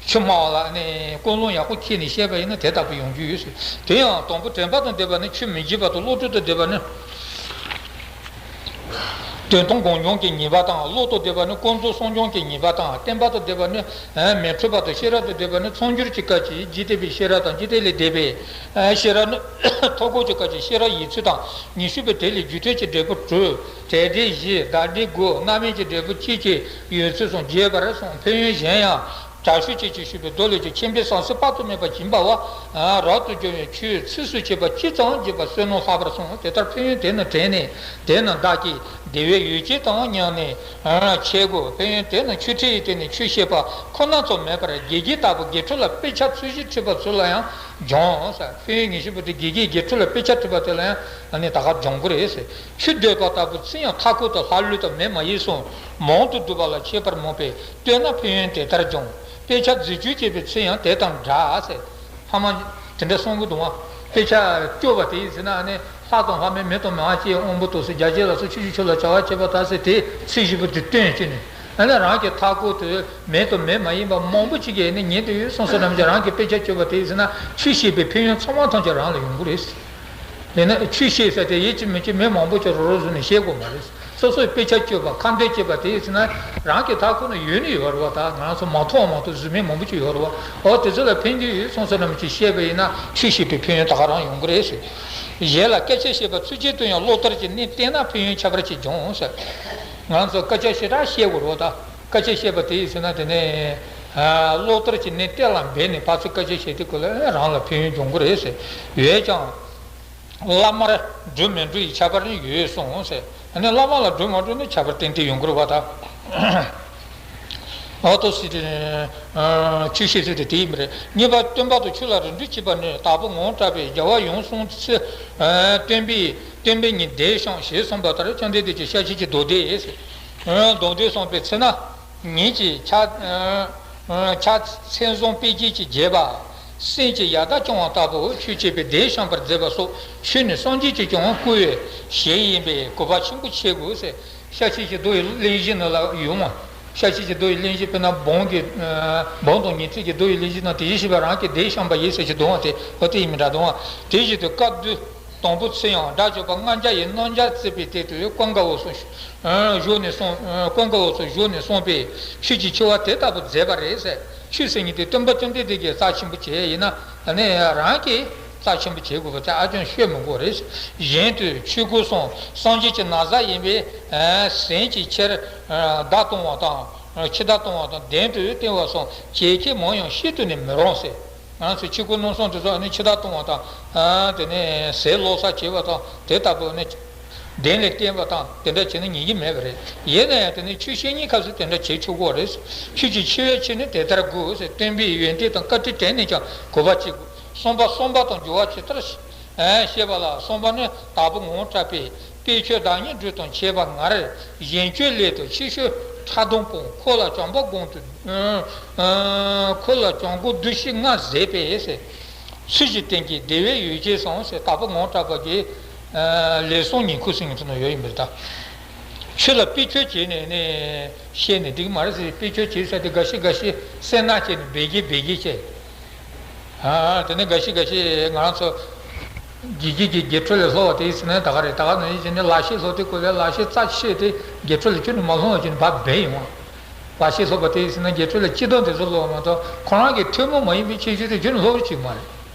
ཆུ་སྨྲ་བ་ལ་ནི་ཀུན་སློང་ཡག་པོ་ཁྱེར་ནས་བཤད་པ་ཡིན་ན་དེ་ལྟ་བུ་ཡོང་རྒྱུ་ཡོད་ཟེར། དེ་ཡང་དང་པོ་དྲན་པ་དང་ལྡན་པ་ནི་ཆོས་མི་བརྗེད་པ་དང་། བློ་གྲོས་དང་ལྡན་པ་ནི་དོན་དམ་སྒོམ་སྦྱང་གི་ངེས་པ་དང་། བློ་དང་ལྡན་པ་ནི་ཀུན་རྫོབ་གསུང་སྦྱང་གི་ངེས་པ་དང་། བརྟན་པ་དང་ལྡན་པ་ནི་མི་འཁྲུགས་པ་དང་། ཤེས་རབ་དང་ལྡན་པ་ནི་མཚམས་སྦྱོར་གྱི་སྐབས་ཀྱི་འཇིག་རྟེན་པའི་ཤེས་རབ་དང་། འཇིག་རྟེན་ལས་འདས་པའི་ཤེས་རབ་ནི་ཐོབ་གོ་གྱི་སྐབས་ཀྱི་ཤེས་རབ་ཡོད་ཚུལ་དང་། ཉི་ཤུ་པའི་དེ་ལས་རྒྱུ་འབྲས་ཀྱི་འབྲས་བུ་དྲུག་དྲན་འབྲེལ་བཞི། བདག་འབྲེལ་དགུ། རྣམ་སྨིན་གྱི་འབྲས་བུ་བཅས་ཀྱི་ཡོད་ཚུལ་སོགས་རྒྱས་པར་གསུངས། ཕན་ཡོན་གཞན་ཡང་དྲག་ཤོས་ཅན་གྱིས་ཞུས་པའི་མདོ་ལས་ཀྱང་། ཁྱིམ་པའི་བྱང་སེམས་དཔག་ཏུ་མེད་པ་སྦྱིན་པ་བ། རབ་ཏུ་བྱུང་བའི་ཆོས་ཚིགས་སུ་བཅད་པ་གཅིག་ཙམ་བརྗོད་པ། བསོད་ནམས་ལྷག་པར་སོང་། དེ་ལྟར་ཕན་ཡོན་དེ་རྣམས་དྲན་ནས། དེ་རྣམས་བདག་གིས་བདེ་བའི་ཡོ་བྱད་དང་མཉམ་ནས་འཆད་དགོས། ཕན་ཡོན་དེ་རྣམས་ཆོས་ཁྲིད་ཡིན་ཏེ་ནི། ཆོས་བཤད་པ་ཁོ་ན་ཙམ་མེད་པར་དགེ་རྒན་ལྟ་བུ་དགེ་ཕྲུག་ལ་དཔེ་ཆ་ཚུལ་བཞིན་ཁྲིད་པ་ཚུལ་ལ་ཡང་ སྦྱོང་ཟེར། ཕན་ཡོན་ཉི་ཤུ་པོ་དེ་དགེ་རྒན་དགེ་ཕྲུག་ལ་དཔེ་ཆ་ཁྲིད་པ་དེ་ལ་ཡང་ཨ་ནི་ད་ག་སྦྱོང་དགོས་རེད་ཟེར། ཆུ་འདོད་པ་ལྟ་བུ་ཚུལ་ཡང་མཐའ་འཁོབ་ཏུ་ལྷ་ཀླུ་དང་མི་མ་ཡིན་གསུམ་མང་དུ་བསྡུ་བ་ལ་ཁྱད་པར་མང་པས། བསྟོད་ན་ཕན་ཡོན་དེ་ལྟར་འབྱུང་། དཔེ་ཆ་རྫུ་འཕྲུལ་བྱེད་པའི་ཚུལ་ཡང་དེ་དང་འདྲ་ཟེར། ཕ་མ་དེ་འདྲ་གསུང་གི་འདུག་བ། དཔེ་ཆ་སྐྱོར་བ་དེ་ཡིན་ཟེར་ན་ཨ་ནི་ལྷ་དང་ལྷ་མིན་མི་དང་མི་མ་ཡིན་དབང་པོ་ཏོག་ཙམ་རྒྱ་ཆེ་ལ་སོགས་ཆོས་ཀྱི་ཆོས་ལ་བྱ་བ་བྱེད་པ་དག་ཟེར་དེ་ཚིག་བཞི་པོ་དེ་སྟོན་བྱས་ནས། ཨ་ནི་རང་གི་མཐའ་འཁོབ་ཏུ་མི་དང་མི་མ་ཡིན་པ་མང་པོ་ཅིག་གིས་ནི་ཉན་དུ་ཡོད་སོང་ཟེར་ནམ་ཞིག་རང་གིས་དཔེ་ཆ་སྐྱོར་བ་དེ་ཡིན་ཟེར་ན། ཆོས་བཤད་པའི་ཕན་ཡོན་ཚང་མ་ཐམས་ཅད་རང་ལ་ཡོང་གི་རེད། དེ་ནི་ཆོས་བཤད་ས་དེ་ཡིན་གཅིག་མིན་གཅིག་མི་མང་པོ་ཅིག་རོབ་རོབ་བཟོས་ནས་བཤད་དགོས་མ་རེད། སོ་སོས་དཔེ་ཆ་སྐྱོར་བ་ཁ་འདོན་བྱེད་པ་དེ་ཡིན་ཟེར་ན་རང་གི་མཐའ་འཁོབ་ན་ཡོད་ནི་ཡོད་རེད་བ། ད་ང་ཚོ་མ་མཐོང་བ་མ་གཏོགས་བཟོ་མི་མང་པོ་ཅིག་ཡོད་རེད་བ། འོ་དེ་ཚོ་ལ་ཕན་གྱི་ཡོད་སོང་ཟེར་ནམ་ཞིག་བཤད་པ་ཡིན་ན་ཆོས་བཤད་པའི་ཕན་ཡོན་ད་ག་རང་ཡོང་གི་རེད་ཟེར། གཞན་ལ་སྐད་ཆ་བཤད་པ་ཚུལ་གྱིས་སྟོན་ཡང་བློ་ལྟར་གྱི་གནས་བསྟེན་ན་ཕན་ཡོན་ཁྱད་པར་ཅན་འབྱུང་ཟེར། ང་ཚོ་སྐད་ཆ་ཞེ་དྲག་བཤད་དགོས་རེད་བ། ད་སྐད་ཆ་བཤད་པ་དེ་ཡིན་ཟེར་ན་དེ་ནས་ཨ་བློ་ལྟར་གྱི་གནས་གཏན་ལ་འབེབས་ནས་ཕར་ཚུར་སྐད་ཆ་བཤད་དུས་སྐབས་ལ་རང་ལ་ཕན་ཡོན་འབྱུང་གི་རེད་ཟེར། ཡོད་ཀྱང་། བླ་མར་སྒྲུབ་མི་སྒྲུབ་ཡི་ཁྱད་པར་ནི་ཡོད་གསུངས་ཟེར། ཨ་ནི་བླ་མ་ལ་སྒྲུབ་མ་སྒྲུབ་ནི་ཁྱད་པར་ཏན་ཏན་ཡོང་གི་རེད་བ་ད། ཨོ་ཏོ་སི་ཏི། ཆོས་བཤད་ཚུལ་དེ་དེ་ཡིན་པ་རེད། གཉིས་པ་སྟོན་པ་དང་ཆོས་ལ་རེ་འདུན་བྱེད་པ་ནི་དྭགས་པོ་ངོ་བོ་གྲགས་པས་རྒྱལ་བ་ཡུམ་གསུམ་ཚུལ། སྟོན་པའི་སྟོན་པའི་ཉིད་བདེ་ཞིང་ཞེས་གསུངས་པ་ལྟར་བཅོམ་ལྡན་འདས་ཀྱིས་ཤཱཀྱའི་མདོ་སྡེ། མདོ་སྡེ་གསུངས་པའི་ཚེ་ན། ཉིད་ཀྱི་ཕྱག་ཕྱག་མཚན་བཟང་དཔེ་བྱད་ཀྱིས་བརྒྱན་པ། སེམས་ཀྱི་ཡར་ལྟ་སྐྱོང་བ་ལྟ་བུ་ཆོས་བྱེད་པའི་སྡེ་བཤམས་པར་མཛད་པ་སོགས་ཆོས་ནི་སངས་རྒྱས་ཀྱིས་ཀྱང་བསྐུལ་བའི་གཞི་ཡིན་པས་གུས་པ་ཆེན་པོ་བྱེད་དགོས་ཟེར། ཤཱཀྱའི་མདོ་ཡི་གླེང་གཞི་ནང་ལ་ཡོང་བ། ཤཱཀྱའི་མདོ་ཡི་གླེང་གཞི་དཔེར་ན་འབུམ་གྱི་འབུམ་དང་ཉི་ཚེ་གི་མདོ་ཡི་གླེང་གཞི་ནང་དེ་བཞིན་གཤེགས་པ་རང་གི་སྡེ་བཤམས་པ་ཡིན་ཟེར་གྱི་འདུག་བ། དེ་འོ་དེ་ཡིན་མིན་འདྲ་འདུག་བ། དེ་བཞིན་དུ་བཀའ་བསྡུ། དང་པོ་ཚུལ་ཡང་སྒྲ་བརྗོད་པ་ལྔ་བརྒྱ་ཡི་རྣམ་གཞག་བརྩམས་པའི་སྟེང་དུ་ཀུན་དགའ་བོ་གསུངས། བཞུགས་ནས་གསུངས། ཀུན་དགའ་བོ་སོགས་བཞུགས་ནས་གསུངས་པས་ཆོས་ཀྱི་ཆེ་བ་དེ་ལྟ་བུ་མཛད་པ་རེད་ཟེར། ཆོས་ཟེར་མཁན་དེ་སྟོན་པ་བཅོམ་ལྡན་འདས་ཀྱིས་རྩ་ཆེན་པོ་བྱས་ཡིན་ན། ཨ་ནི་རང་གིས་རྩ་ཆེན་པོ་བྱེད་དགོས་པ་དེ་ཨ་ཅང་ཤོད་མི་དགོས་རེད། གཞན་དུ་ཆོས་སྐུ་གསུམ་སངས་རྒྱས་ཀྱི་ན་བཟའ་ཡིན་པས་ཟན་གྱི་ཕྱིར་མདའ་གཏོང་བ་དང་། འཆི་བདག་གཏོང་བ་དང་གདན་དུ་བཏིང་བ་སོགས་བྱེད་ཁྱད་མང་ཡང་བཤད་དུ་ནི་མི་རུང་ཟེར། ང་ཚོས་ཆོས་སྐུ་མནོ་བསམ་དེ་ཚོ་ནི་འཆི་བདག་གཏོང་བ་དང་། དེ་ནས་ཟས་ལོག་ས་བྱེད་པ་དང་དེ་ལྟ་བུ་ནི། གདན་ལ་བསྟེན་པ་དང་དེ་འདྲ་བྱས་ན་ཉན་གྱི་མེད་པ་རེད། ཡིན་ན་ཡང་དེ་ནི་ཆོས་བཤད་ཉན་སྐབས་སུ་དེ་འདྲ་བྱེད་ཆོག་གི་རེད། ཆོས་ཀྱི་ཆེ་བའི་ཕྱིར་ནི་དེ་ལྟར་དགོས་ཟེར། སྟོན་པའི་ཡོན་ཏན་དང་བཀའ་དྲིན་དྲན་ནས་ཀྱང་གུས་པ་བྱེད་དགོས། གསུམ་པ་གསུམ་པ་དང་སྦྱོར་བ་ཇི་ལྟར་བཤད་པ་ལ། གསུམ་པ་ནི་དྭགས་པོ་ངོ་བོ་གྲགས་པས། དཔེ་ཁྱོད་བདག་ཉིད་སྦྲུལ་དང་ཕྱད་པ་ངར། གཞན་སྤྱོད་ལས་དང་ཕྱི་བཤོལ་ཕྲག་དོག་སྤོང་། འཁོར་ལ་བྱམས་པ་སྒོམ་དུ། འཁོར་ལ་བྱམས་སྒོམ་བདུད་བཞི་ལྔ་ཟད་པས་ཟེར། ཚུལ་བཞིན་བསྟེན་གྱི་བདེ་བའི་ཡོ་བྱད་གསུམ་ཟེར། དྭགས་པོ་ངོ་བོ་གྲགས་པ་གིས་ལས་གསུམ་ཉིང་ཁུ་ཟེར་མཁན་དེ་ནང་ཡོད་ཡིན་པ་རེད་ད། ཆོས་ལ་དཔེ་ཁྱོད་བྱས་ནས་ནི་བཤད་ནས་འགྲིག་མ་རེད་ཟེར། དཔེ་ཁྱོད་བྱས་ཟེར་དེ་འགའ་ཤས་འགའ་ཤས་སེར་སྣ་བྱས་ནས་སྦས་སྐྱེས་སྦས་སྐྱེས་བྱས། ཨ། དེ་ནས་འགའ་ཤས་འགའ་ཤས་ང་རང་ཚོ་དགེ་རྒན་གྱིས་དགེ་ཕྲུག་ལ་སློབ་པ་དེ་ཡིན་ཟེར་ན་ད་ག་རེད། ད་ག་ནང་བཞིན་བྱས་ནས་ལག་ཤེས་སློབ་དུས་སྐབས་ལ་ལག་ཤེས་རྩ་ཆེ་དེ་དགེ་ཕྲུག་ལ་ཁྱོན་ནས་མ་སློབ་པ་བྱས་ནས་ཕར་སྦས་ཡོང་བ། ལག་ཤེས་སློབ་པ་དེ་ཡིན་ཟེར་ན་དགེ་ཕྲུག་ལ་སྤྱི་དོན་དེ་ཚོ་སློབ་པ་མ་གཏོགས་ཁོ་རང་གི་ཐུན་མོང་མ་ཡིན་པའི་ཁྱད་ཆོས་དེ་ཁྱོན་ནས་སློབ་པ་བྱེད་ཀྱི་མ་རེད།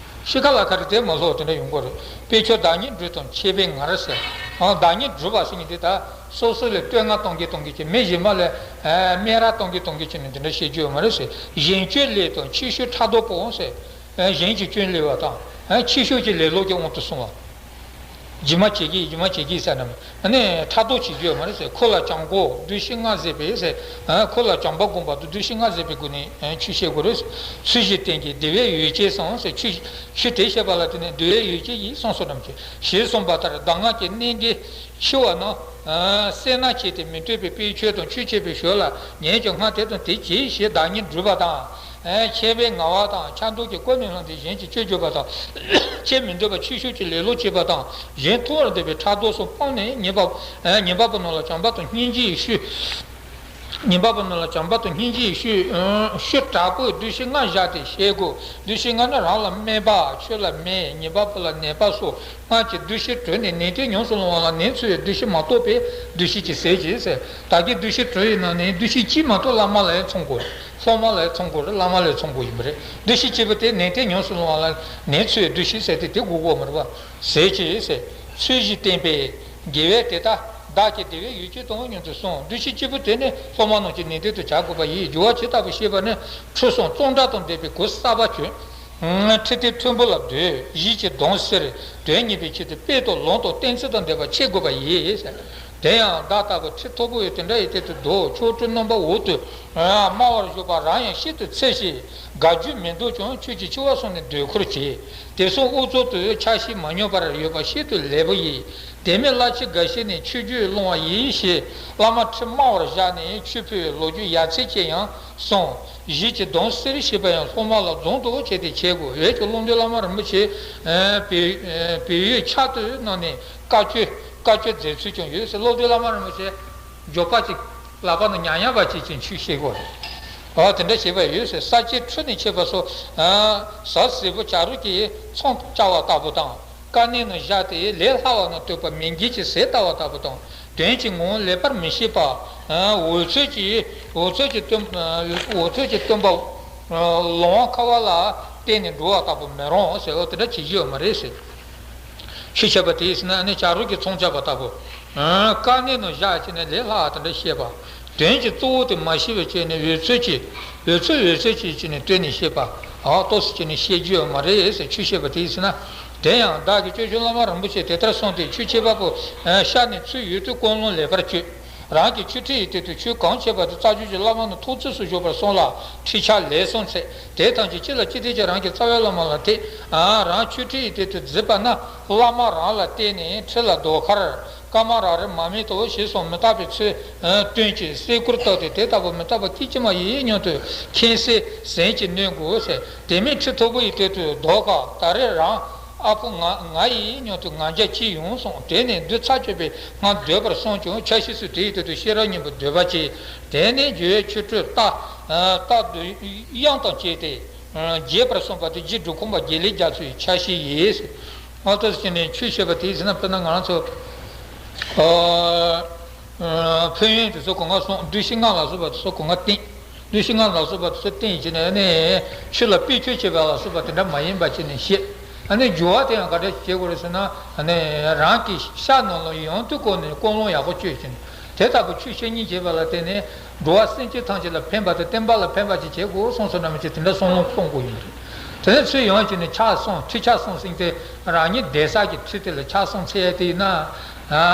ཤི་ཁ་ལ་ཁ་རེ་དེ་མ་སློབ་པ་དེ་འདྲ་ཡོང་གི་རེད། དཔེ་ཁྱོད་བདག་ཉིད་སྦྲུལ་དང་ཕྱད་པས་ངར་ཟེར། ཨང་བདག་ཉིད་སྦྲུལ་པ་ཟེར་མཁན་དེ་ད་སོ་སོ་ལ་བསྟོད་བསྔགས་གཏོང་གི་གཏོང་གི་བྱས། མི་གཞན་པ་ལ་སྨད་ར་གཏོང་གི་གཏོང་གི་བྱས་ནས་དེ་འདྲ་བཤད་རྒྱུ་ཡོད་མ་རེད་ཟེར། གཞན་སྤྱོད་ལས་དང་ཕྱི་བཤོལ་ཕྲག་དོག་སྤོང་ཟེར། གཞན་གྱི་སྐྱོན་གླེང་བ་དང་། ཕྱི་བཤོལ་གྱི་ལེ་ལོ་གི་དབང་དུ་སོང་བ། སྒྱུ་མ་བྱེད་ཀྱི་སྒྱུ་མ་བྱེད་ཀྱི་ཟེར་ན་ནི་ཕྲག་དོག་བྱེད་རྒྱུ་ཡོད་མ་རེད་ཟེར། འཁོར་ལ་བྱམས་སྒོམ་བདུད་བཞི་ལྔ་ཟད་པས་ཟེར། འཁོར་ལ་བྱམས་པ་སྒོམ་པ་དང་བདུད་བཞི་ལྔ་ཟད་པའི་སྒོ་ནས་ཆོས་བཤད་དགོས་རེད། ཚུལ་བཞིན་བསྟེན་གྱི་བདེ་བའི་ཡོ་བྱད་གསུམ་ཟེར། ཆོས་ཆོས་དེ་བཤད་པ་ལ་བརྟེན་ནས་བདེ་བའི་ཡོ་བྱད་ཡིན་གསུངས་སོ་ནམ་ཞེས་གསུངས་པ་ལྟར་གདམས་ངག་གི་གནད་འགག་ཆེ་བ་ནི། སེར་སྣ་བྱས་ཏེ་མི་འདོད་པའི་དཔེ་ཁྱོད་དང་ཆོས་བྱེད་པའི་ཞོར་ལ་ཉེས་ཀྱི་སྔགས་དེ་དང་དེ་གྱིས་ཞེས་བདག་ཉིད་སྦྲུལ་པ་དང་། ཕྱད་པས་ངར་བ་དང་ཕྱག་མདོག་གིས་ཀུན་ནས་བསླངས་ཏེ་གཞན་གྱི་སྤྱོད་སྤྱོད་པ་དང་། ཁྱད་མི་འདོད་པ་ཕྱི་བཤོལ་གྱི་ལེ་ལོ་བྱེད་པ་དང་། གཞན་མཐོ་བར་འདོད་པའི་ཕྲག་དོག་སོགས་སྤངས་ནས་ཉན་པ། ཉན་པ་པོ་རྣམས་ལ་བྱམས་པ་དང་སྙིང་རྗེ་ཡིས་ཤོད། ཉན་པ་པོ་རྣམས་ལ་བྱམས་པ་དང་སྙིང་རྗེ་ཡིས་ཤོད། ཤོད་དྲག་པོས་བདུད་བཞི་ལྔ་བཞག་སྟེ་བཤད་དགོས། བདུད་བཞི་ལྔ་ནི་རང་ལ་སྨད་པ། ཆོས་ལ་སྨད། ཉན་པ་པོ་ལ་ནད་པ་སོགས་སྔར་གྱི་བདུད་བཞི་གྲོལ་ནས་ནན་ཏན་ཉམས་སུ་བླང་བ་ལ་ནད་འཚོ་བའི་བདུད་བཞི་མ་གཏོགས་པའི་བདུད་བཞི་གྱིས་ཟད་ཀྱི་ཟེར། ད་གིན་བདུད་བཞི་གྲོལ་ཡིན་ན་ནི་བདུད་བཞི་གཅིག་མ་གཏོགས་བླ་མ་ལ་ཡང་མཚུངས་དགོས། སློབ་མ་ལ་ཡང་མཚུངས་དགོས་རེད། བླ་མ་ལ་ཡང་མཚུངས་དགོས་ཡིན་པ་རེད། བདུད་བཞི་གཅིག་པུ་དེ་ནན་ཏན་ཉམས་སུ་བླང་བ་ལ་ནད་འཚོ་བའི་བདུད་བཞི་ཟེར་ཏེ་དེ་དགོས་དགོས་མ་རེད་པ། ཟད་ཀྱི་ཟེར། ཚུལ་བཞིན་བསྟེན་པས་དགེ་བས་དེ་དག་བདག་གི་བདེ་བའི་ཡོ་བྱད་དང་མཉམ་དུ་གསུངས། བདུད་བཞི་གཅིག་པུ་དེ་ནི་སློབ་མ་རྣམས་ཀྱིས་ནན་ཏན་དུ་བྱ་དགོས་པ་ཡིན། སྦྱོར་བ་ཇི་ལྟ་བུ་ཤེས་པ་ནི་ཁྲུས་གསོལ་གཙང་སྦྲ་དང་ལྡན་པའི་གོས་གསར་པ་གྱོན། ཁྲི་སྟེང་མཐོན་པོ་ལ་སྡོད། ཡིད་ཀྱི་གདུང་སེལ། དོན་གཉེར་བའི་ཆེད་དུ་དཔེ་དང་ལུང་དང་གཏན་ཚིགས་དང་ལྡན་པ་འཆད་དགོས་པ་ཡིན། དེ་ཡང་བདག་ལྟ་བུ་ཁྲི་མཐོ་པོ་ཡི་དེ་འདྲ་ཡི་སྟེང་དུ་སྡོད། ཆོ་འཕྲུལ་རྣམ་པ་འོག་ཏུ་སྨྲ་བར་བཞུགས་པ་རང་ཡང་ཤིན་ཏུ་འཚེར་ཞིང་དགའ་རྒྱུ་མི་འདུག་ཀྱང་ཁྱོད་ཀྱིས་འཆི་བ་བསམས་ནས་ཟློས་གར་བྱེད། དེ་སོང་དབུ་གཙུག་ཏུ་ཆ་ཤས་མ་སྙོམས་པར་ཡོད་པ་ཤིན་ཏུ་ལེགས་པོ་ཡིན། དེ་མིན་བླ་ཆེན་འགའ་ཞིག་ནི་ཆོས་བརྒྱུད་སློང་བ་ཡིན་ཞེས་བླ་མ་ཁྲི་དམའ་བར་བཞག་ནས་ཆོས་ཕུད་ལོ་རྒྱུས་ཡ་མཚན་ཅན་ཡང་གསུངས། གཞིས་ཀྱི་གདུང་སེར་ཞེས་པ་ཡང་སློབ་མ་ལ་རྫོང་དུ་བྱས་ཏེ་བྱེད་དགོས། བོད་ཀྱི་ཀློང་རྡོལ་བླ་མ་རིན་པོ་ཆེ་བལ་བལ་ཡུལ་ཕྱག་ཏུ་གནང་ནས་བཀའ་ཆོས་བཀའ་ཆོས་མཛད་ཚུལ་ཀྱང་ཡོད་ཟེར། ཀློང་རྡོལ་བླ་མ་རིན་པོ་ཆེ་མགྱོགས་པ་ཅིག་ལག་པ་ནང་ཉག་ཉག་པ་ཅིག་ཅིག་ཆོས་བཤད་དགོས་རེད། ཨ་དེ་འདྲ་བྱས་པ་ཡོད་ཟེར། ས་སྐྱའི་ཁྲོད་ནས་ཆད་པ་སོགས་ཟ་ཟིལ་པོ་བྱ་རོག་གི་ཚོང་བཅའ་བ་ལྟ་བུ་དང་། དཀའ་གནད་ནང་བཞག་སྟེ་ལས་སླ་བ་ནང་ལྟོས་པ་མི་འགལ་གྱི་ཟས་ལྟ་བུ་ལྟ་བུ་དང་། དོན་གྱི་ངོ་བོ་ལེགས་པར་མི་ཤེས་པ། འོལ་ཚོད་ཀྱི་འོལ་ཚོད་ཀྱི་སྟོན་འོལ་ཚོད་ཀྱི་སྟོན་པ་ལོང་བ་ཁ་བ་ལ་བརྟེན་ནས་འགྲོ་བ་ལྟ་བུ་མི་རུང་ཟེར་བ་དེ་འདྲ་བྱེད་རྒྱུ་ཡོད་མ་རེད་ཟེར། ཆོས་བཤད་པ་དེ་ཡིན་ན་ནི་བྱ་རོག་གི་ཚོང་བཅའ་བ་ལྟ་བུ། དཀའ་གནད་ནང་བཞག་བྱས་ནས་ལས་སླ་བ་དེ་འདྲ་བཤད་པ། དོན་གྱི་གཙོ་བོ་དེ་མ་ཤེས་པའི་ཆ་ནས་འོལ་ཚོད་ཀྱི་འོལ་ཚོད་འོལ་ཚོད་ཀྱི་ཆ་ནས་སྟོན་ནས་བཤད་པ། ཨ་ཏོག་ཙམ་ཅིག་ནས་བཤད་རྒྱུ་ཡོད་མ་རེད་ཟེར། ཆོས་བཤད་པ་དེ་ཡིན་ན། དེ་ཡང་བདག་གིས་སྐྱབས་མགོན་བླ་མ་རིན་པོ་ཆེས་དེ་ལྟར་གསུངས་ཏེ། ཆོས་འཆད་པ་པོ་ཤ་ནས་ཚུར་ཡུལ་དུ་ཀུན་སློང་ལེགས་པར་བཅོས། རང་གི་ཆོས་ཁྲིད་ཡི་སྟེང་དུ་ཆོས་གང་འཆད་པ་དེ་རྩ་རྒྱུད་ཀྱི་བླ་མ་རྣམས་ཐོག་བརྩེགས་སུ་བཞུགས་པར་གསུངས་ལ། ཁྲིད་ཆ་ལེགས་སོང་འཚལ། དེ་ཐམས་ཅད་སྤྱི་ལ་སྤྱི་མཐུན་གྱིས་རང་གི་རྩ་བའི་བླ་མ་ལ་ཐེགས། རང་ཆོས་ཁྲིད་ཡི་སྟེང་དུ་བརྩིས་པ་ན་བླ་མ་རང་ལ་བརྟེན་ནས་ཁྲིད་ལ་ཟློས་གར་སྐར་མ་རེ་རེ་མ་མེད་དུ་ཞེས་སོགས་མི་རྟག་པའི་ཚུལ་སྟོན་ཅིང་གསེར་སྐུར་བཏབ་སྟེ། དེ་ལྟ་བུ་མི་རྟག་པ་སྐད་ཅིག་མ་ཡིན་སྙམ་དུ་མཁྱེན་གསལ་ཟན་གྱིས་ནོན་དགོས་ཟེར། དེ་མིན་ཁྲི་མཐོ་པོ་ཡི་སྟེང་དུ་ཟློས་གར་ད་རེས་རང་ཨ་ཕོ་ང་ང་ཡིན་སྙམ་དུ་ང་རྒྱལ་སྐྱེས་ཡོང་གསུངས། དེ་ནས་བདུད་ཚར་གཅོད་པས་སྔར་སྡོད་པར་གསུངས་ཀྱང་ཆ་ཤས་སུ་དེ་ཡི་སྟེང་དུ་ཤེས་རབ་སྙིང་པོ་སྡོད་པ་བྱས། དེ་ནས་རྒྱལ་བའི་ཆོས་སྤྲུལ་རྟ་རྟ་བདུད་དབྱངས་དང་བཅས་ཏེ་རྒྱས་པར་གསུངས་པ་དེ་རྗེ་འབྲི་གུང་པ་དགེ་ལེགས་རྒྱ་མཚོའི་ཆ་ཤས་ཡིན། ཨ་ཏོག་ཙམ་ནས་ཆོས་བཤད་པ་དེ་ཟེར་ན། དཔེར་ན་ང་རང་ཚོ་ཨ་ཨ་ཕན་ཡོན་དེ་ཚོ་གོ་ང་སོང་། བདུད་བཞི་ལྔ་ལ་སོགས་པ་དེ་ཚོ་གོ་ང་བསྟན། བདུད་བཞི་ལྔ་ལ་སོགས་པ་དེ་ཚོ་བསྟན་བྱས་ནས་ནི་ཆོས་ལ་བེད་སྤྱོད་བྱེད་པ་ལ་སོགས་པ་དེ་འདྲ་མ་ཡིན་པ་བྱས་ནས་བཤད། ཨ་ནི་སྦྱོར་བ་དེ་ཡང་ག་འདྲ་བྱེད་དགོས་རེད་ཟེར་ན། ཨ་ནི་རང་གི་ཤ་ནང་ལ་ཡང་དུ་བསྐོར་ནས་ཀུན་སློང་ཡག་པོ་བཅོས་བྱས་ནས། དེ་ལྟ་བུ་ཆོས་བཤད་སྙིང་རྗེ་བ་ལ་བརྟེན་ནས་འགྲོ་བ་སེམས་ཅན་ཐམས་ཅད་ལ་ཕན་པ་དང་བསྟན་པ་ལ་ཕན་པ་ཅིག་བྱེད་དགོས་གསུངས་སོ་ནམ་ཅིག་དེ་འདྲ་བསམ་བློ་གཏོང་དགོས་ཡིན་པ་རེད། དེ་ནས་ཚུར་ཡོང་བྱས་ནས་ཕྱག་གསུམ་ཁྲི་ཕྱག་གསུམ་ཟིན་ཏེ། རང་ཉིད་བསྡད་ས་ཀྱི་ཁྲི་དེ་ལ་ཕྱག་གསུམ་འཚལ་ཡས་དེ་ཡིན་ན།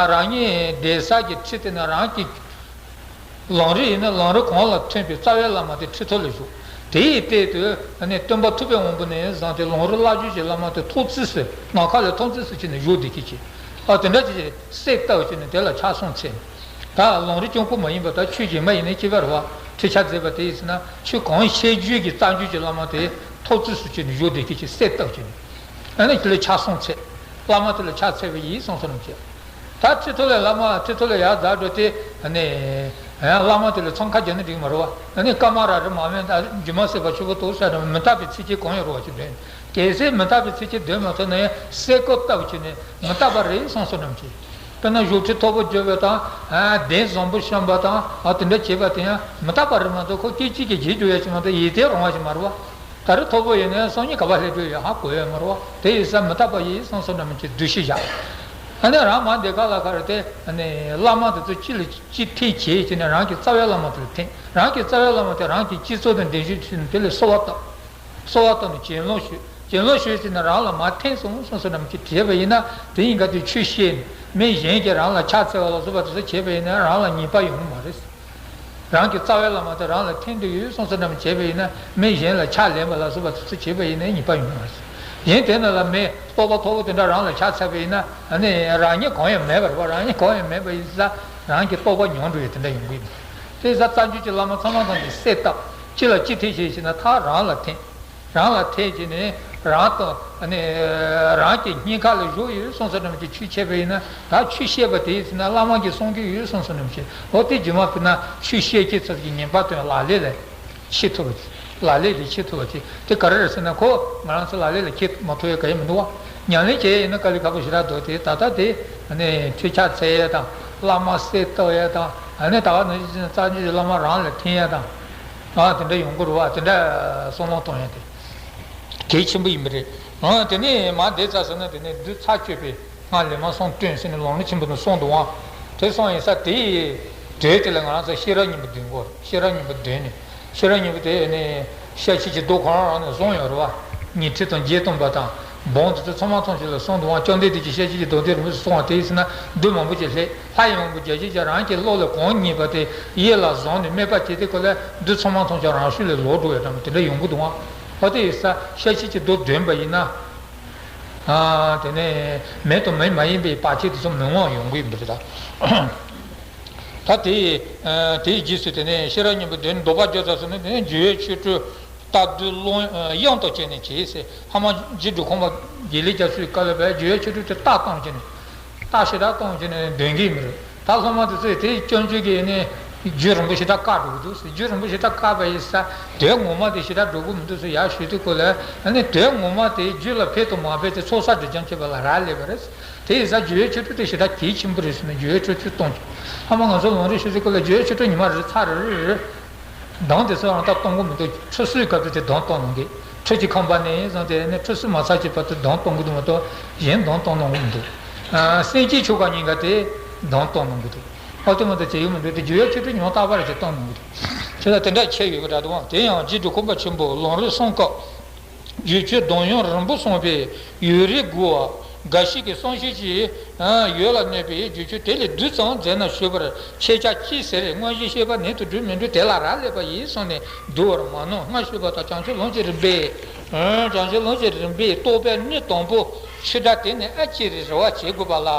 རང་ཉིད་བསྡད་ས་ཀྱི་ཁྲི་དེ་ནི་རང་གི་ལམ་རིམ་ཡིན་ན་ལམ་རིམ་གོང་ལ་ཐོན་པའི་རྩ་བའི་བླ་མ་དེ་ཁྲི་ཐོག་ལ་བཞུགས། དེ་ཡི་སྟེང་དུ་ནི་སྟོན་པ་ཐུབ་པའི་དབང་པོ་ནས་བཟུང་སྟེ་ལམ་རིམ་བླ་བརྒྱུད་ཀྱི་བླ་མ་དེ་ཐོག་བརྩེགས་སུ་ནམ་མཁའ་ལ་ཐོག་བརྩེགས་སུ་བྱས་ནས་བཞུགས་བསྡད་ཀྱི་ཅིག་ཨ་དེ་འདྲ་ཅིག་གསལ་བཏབ་བྱས་ནས་དེ་ལ་ཕྱག་གསུམ་འཚལ། ད་ལམ་རིམ་རྐྱང་པོ་མ་ཡིན་པ་ད་ཆོས་གཞན་མ་ཡིན་ནའི་ཁྱད་པར་བ། ཁྲི་ཕྱག་མཛད་པ་དེ་ཡིན་ཟེར་ན་ཆོས་གང་བཤད་རྒྱུད་ཀྱི་རྩ་རྒྱུད་ཀྱི་བླ་མ་དེ་ཐོག་བརྩེགས་སུ་བྱས་ནས་བཞུགས་བསྡད་ཀྱི་ཅིག་གསལ་བཏབ་བྱས་ནས། ཨ་ནི་དེ་ལ་ཕྱག་གསུམ་འཚལ། བླ་མ་དེ་ལ་ཕྱག་འཚལ་བ་ཡིན་གསུངས་སོ་ནམ་ཅིག་ད་ཁྲི་ཐོག་ལ་བླ་མ་ཁྲི་ཐོག་ལ་ཡར་འཛེགས་འགྲོ་དུས་ཨ་ནི་བླ་མ་དེ་ལ་འཚང་ཁ་རྒྱག་ན་འགྲིག་མ་རེད་བ། ཨ་ནི་སྐར་མ་རེ་རེ་མ་མེད་ད་སྒྱུ་མ་ཟེར་བ་ཆུ་བོ་དོག་ས་རེ་མི་རྟག་པའི་ཚིག་གཅིག་གང་ཡོད་རེད་བ་ཅིག་འདོན། གལ་སྲིད་མི་རྟག་པའི་ཚིག་གཅིག་འདོན་མ་ཐུབ་ན་ཡང་གསལ་བཀོད་བཏབ་བྱས་ནས་མི་རྟག་པ་རེད་གསུངས་སོ་ནམ་ཅིག་དཔེར་ན་བཞུགས་ཁྲི་མཐོ་པོ་བརྗོད་པ་དང་། ཨ་གདན་བཟང་པོ་བཤམས་པ་དང་། ཨ་དེ་འདྲ་བྱེད་པ་དེ་ཡང་མི་རྟག་པ་རེད་མ་གཏོགས་ཁོ་སྐད་ཅིག་གིས་བརྗེད་འགྲོ་ཡ་ཅིག་མ་གཏོགས་ཡིད་བརྟན་རུང་བ་ཞིག་མ་རེད་བ། ད་རེས་མཐོ་པོ་ཡིན་ནའི་སང་ཉིན་ག་པར་སླེབས་འགྲོ་ཡོད་ཧ་གོ་ཡོད་མ་རེད་བ། དེ་ཡིན་ཙང་མི་རྟག་པ་ཡིན་གསུངས་སོ་ནམ་ཅིག་བསྡུས་ཤིག་བཞག་ཨ་ནི་རང་མ་འདི་ག་ལ་ག་རེ་དེ་ཨ་ནི་བླ་མ་དེ་ཚོ་གཅིག་ལ་གཅིག་ཐེངས་བྱས་བྱས་ནས་རང་གི་རྩ་བའི་བླ་མ་དེ་ལ་ཐེངས། རང་གི་རྩ་བའི་བླ་མ་དེ་རང་གི་སྤྱི་ཚོགས་དང་འབྲེལ་ཞུགས་བྱས་ནས་དེ་ལ་གསོལ་བ་བཏབ། གསོལ་བ་བཏབ་ནས་གྱེན་ལོག་ཞུས། གྱེན་ལོག་ཞུས་བྱས་ནས་རང་ལ་མར་ཐེངས་སོང་གསུངས་སོ་ནམ་ཅིག་བྱས་པ་ཡིན་ན། དེ་ཡིན་ག་དེ་ཆོས་བཤད་ནས་མི་གཞན་གྱིས་རང་ལ་ཕྱག་འཚལ་བ་ལ་སོགས་པ་དེ་ཚོ་བྱས་པ་ཡིན་ན་རང་ལ་ཉེས་པ་ཡོང་གི་མ་རེད། རང་གི་རྩ་བའི་བླ་མ་དེ་རང་ལ་ཐེངས་དུ་ཡོད་གསུངས་སོ་ནམ་བྱས་པ་ཡིན་ན། མི་གཞན་ལ་ཕྱག་ལེན་པ་ལ་སོགས་པ་དེ་ཚོ་བྱས་པ་ཡིན་ན་ཉེས་པ་ཡོང་མ་རེད། གཞན་དེ་ན་ལ་མི་རྟོགས་པ་མཐོ་པོ་དེ་འདྲ་རང་ལ་ཕྱག་འཚལ་བ་ཡིན་ན། ཨ་ནི་རང་ཉིད་གང་ཡང་མེད་པ་རེད་བ། རང་ཉིད་གང་ཡང་མེད་པ་ཡིན་ཙང་རང་གི་རྟོགས་པ་ཉམས་འགྲོ་ཡི་དེ་འདྲ་ཡོང་གི་ཡིན། དེ་ཙང་རྩ་རྒྱུད་ཀྱི་བླ་མ་ཚང་མ་ཐམས་ཅད་གསལ་བཏབ། གཅིག་ལ་གཅིག་ཐེངས་བྱས་བྱས་ན་ཐག་རང་ལ་འཐེན། རང་ལ་འཐེན་བྱས་ནས་རང་དང་ཨ་ནི་རང་གི་སྙིང་ཁ་ལ་བཞུགས་ཡོད་གསུངས་སོ་ནམ་ཅིག་ཆོས་འཆད་པ་ཡིན་ན། ད་ཆོས་བཤད་པ་དེ་ཡིན་ན་བླ་མ་གིས་གསུང་གི་ཡོད་གསུངས་སོ་ནམ་ཅིག་འོ་དེ་རྗེས་མ་ཕུལ་ན་ཆོས་བཤད་ཀྱི་ཚུལ་གྱི་ཉན་པ་དང་ལག་ལེན་ལ་འཁྱེར་ཐུབ་པ་ཅིག་ལག་ལེན་དེ་འཁྱེར་ཐུབ་པ་ཅིག་དེ་ག་རེ་རེད་ཟེར་ན། ཁོ་ང་རང་ཚོ་ལག་ལེན་ལ་འཁྱེར་མ་ཐུབ་ཡ་ག་ཡེ་མི་འདུག་བ། ཉམས་ལེན་བྱས་ཡིན་ན་དཀའ་ལས་ཁག་པོ་ཞེ་དྲག་འདུག་དེ་ད་ལྟ་དེ་ཨ་ནི་ཁྲི་ཕྱག་འཚལ་ཡས་དང་། བླ་མ་གསོལ་བཏབ་ཡས་དང་། ཨ་ནི་ད་ག་ནང་བཞིན་རྩ་རྒྱུད་ཀྱི་བླ་མ་རང་ལ་འཐེན་ཡས་དང་། ཨ་དེ་འདྲ་ཡོང་གི་རེད་བ། དེ་འདྲ་བསམ་བློ་གཏོང་ཡས་དེ་གལ་ཆེན་པོ་ཡིན་པ་རེད། ཨ་དེ་ནས་མ་བསྡད་ཚར་ཟེར་ན། དེ་ནས་བདུད་ཚར་གཅོད་པའི་སྔགས་ལས་མར་གསུམ་བཏོན་ཟེར་ནས་ལམ་རིམ་ཆེན་པོ་ནས་གསུངས་འདུག་བ། དེ་གསུངས་ཡིན་ས་དེ་ཡི་དོན་དེ་ལ་ང་རང་ཚོ་ཤེས་རབ་སྙིང་པོ་འདོན་དགོས། ཤེས་རབ་སྙིང་པོ་འདོན་ནས། ཤེས་རབ་སྙིང་པོ་དེ་ནི་ཤེར་ཕྱིན་གྱི་མདོ་ཁོ་རང་རང་ནས་གསུངས་ཡོད་རེད་བ། ཉི་ཁྲི་དང་བརྒྱད་སྟོང་པ་དང་ སྦོམ་དེ་ཚོ་ཚང་མ་ཐམས་ཅད་ལ་གསུངས་འདུག་ཨང་། བཅོམ་ལྡན་འདས་ཀྱིས་ཤཱཀྱ་ཐུབ་པའི་རྡོ་རྗེ་རིན་པོ་ཆེ་གསུངས་པ་དེ་ཡིན་ཟེར་ན། བདུད་མང་པོ་ཅིག་སླེབས། ལྷ་ཡི་དབང་པོ་བརྒྱ་བྱིན་གྱིས་རང་གི་བློ་ལ་གང་བརྙེས་པ་དེ་ཡིད་ལ་བཟུང་ནས་སྨད་པ་བྱས་ཏེ། ཁོ་ལ་བདུད་ཚང་མ་ཐམས་ཅད་རང་ཤུགས་ལས་ལོག་འགྲོ་བའི་འདྲ་མོ་དེ་འདྲ་ཡོང་གི་འདུག་ཨང་། འོ་དེ་ཡིན་ས་ཤཱཀྱ་ཐུབ་པའི་རྡོ་བསྒྲེངས་པ་ཡིན་ན། ཨ། དེ་ནས་མེ་དང་མེ་མ་ཡིན་པའི་བར་ཆད་དེ་ཚོ་མི་མངའ་ཡོང་གི་ཡིན་པ་རེད་ད། ད་དེ་ཡི་དེའི་རྗེས་སུ་དེ་ནས་ཤེས་རབ་སྙིང་པོ་དེ་ནས་ལྡོག་པ་རྒྱུ་དང་ཟེར་ན། དེ་ནས་འཇུག་པའི་ཆོ་འཕྲུལ་རྟ་བདུན་ཀློང་དབྱངས་དང་བཅས་ནས་བྱས་ཟེར། ཧ་མ་རྗེ་འགྲོ་ཁོམ་པ་དགེ་ལེགས་རྒྱ་མཚོའི་བཀའ་སློབ་པས་འཇུག་པའི་ཆོ་འཕྲུལ་དེ་རྟ་བཏང་བྱས་ནས། རྟ་ཞེ་དྲག་བཏང་བྱས་ནས་འདོན་གྱི་མི་རེད། ད་སློབ་མ་དེ་ཚོས་དེ་སྐྱོན་བརྗོད་ཀྱིས་ནི་རྒྱུད་རིན་པོ་ཆེ་དག་བཀག་འགྲོ་གི་འདུག་ཟེར། རྒྱུད་རིན་པོ་ཆེ་དག་བཀག་པ་ཡིན་ས། དོན་ངོ་མ་དེ་ཞེ་དྲག་འགྲོ་གི་མི་འདུག་ཟེར་ཡར་ཞུས་དུས་སྐབས་ལ། ཨ་ནི་དོན་ངོ་མ་དེ་རྒྱུད་ལ་ཕན་དང་མ་ཕན་དེ་ཚོགས་བསགས་སྒྲིབ་སྦྱང་བྱེད་པ་ལ་རག་ལས་པ་རེད། དེ་ཡིན་ཙང་འཇུག་པའི་ཆོ་འཕྲུལ་དེ་ཞེ་དྲག་གལ་ཆེན་པོ་རེད་ཟེར་ནས་འཇུག་པའི་ཆོ་འཕྲུལ་གཏོང་། ཨ་མ་ང་ཚོ་ལམ་རིམ་ཞུ་དུས་སྐབས་ལ་འཇུག་པའི་ཆོ་འཕྲུལ་ཉི་མ་རེ་ཚར་རེ་རེ་རེ། གདངས་དེ་ཚོ་རང་ལྟར་གཏོང་གི་མི་འདུག་ཁྲུས་གསོལ་སྐབས་དུ་དེ་གདངས་གཏོང་གནང་གི། ཁྲུས་ཀྱི་ཁང་པ་ནས་བཟུང་སྟེ་ནི་ཁྲུས་གསོལ་མ་ཚར་གྱི་བར་དུ་གདངས་གཏོང་གི་འདུག་མ་གཏོགས་གཞན་གདངས་གཏོང་གནང་གི་མི་འདུག་ཨ། སེམས་བསྐྱེད་ཆོ་ག་ཉིན་ག་དེ་གདངས་གཏོང་གནང་གི་འདུག་ཨོ་དེ་མ་གཏོགས་བྱེད་ཡུལ་མི་འདུག་དེ་འཇུག་པའི་ཆོ་འཕྲུལ་ཉུང་རྟག་པ་རེ་ཞིག་གཏོང་གནང་གི་འདུག་ཁྱེད་ལ་དེ་འདྲ་ཁྱད་ཡོད་པ་འདྲ་འདུག་ཨང་། དེ་ཡང་རྗེ་འགྲོ་ཁོམ་པ་ཆེན་པོས་ལམ་རིམ་གསུམ་སྐབས། རྒྱུད་ཆོས་གདངས་དབྱངས་རིང་པོ་གསུངས་པས་ཡུན་རིང་དགོས་པ། འགའ་ཞིག་གིས་གསང་ཆེན་གྱི་ཡུལ་ལ་གནས་པའི་རྒྱུད་ཆོས་དེ་ལས་བསྡུས་ཙམ་མཛད་ན་ཞུས་པར། ཁྱེད་ཅག་ཅི་ཟེར། དངོས་གཞི་བཤད་པ་ནན་དུ་སྒྲུབ་མི་སྒྲུབ་དེ་ལ་རག་ལས་པ་ཡིན་གསུངས་ནས་བསྡུ་བར་མ་གནང་། སྔར་ཞུས་པ་ལྟར་བྱང་ཆུབ་ལམ་གྱི་རིམ་པས། བྱང་ཆུབ་ལམ་གྱི་རིམ་པས་རྟོགས་པའི་གནད་དང་པོ་ཆོས་སྒྲ་དེ་ནི་ཨ་ཅེ་རེ་རེ་བ་བྱེད་དགོས་པ་ལ།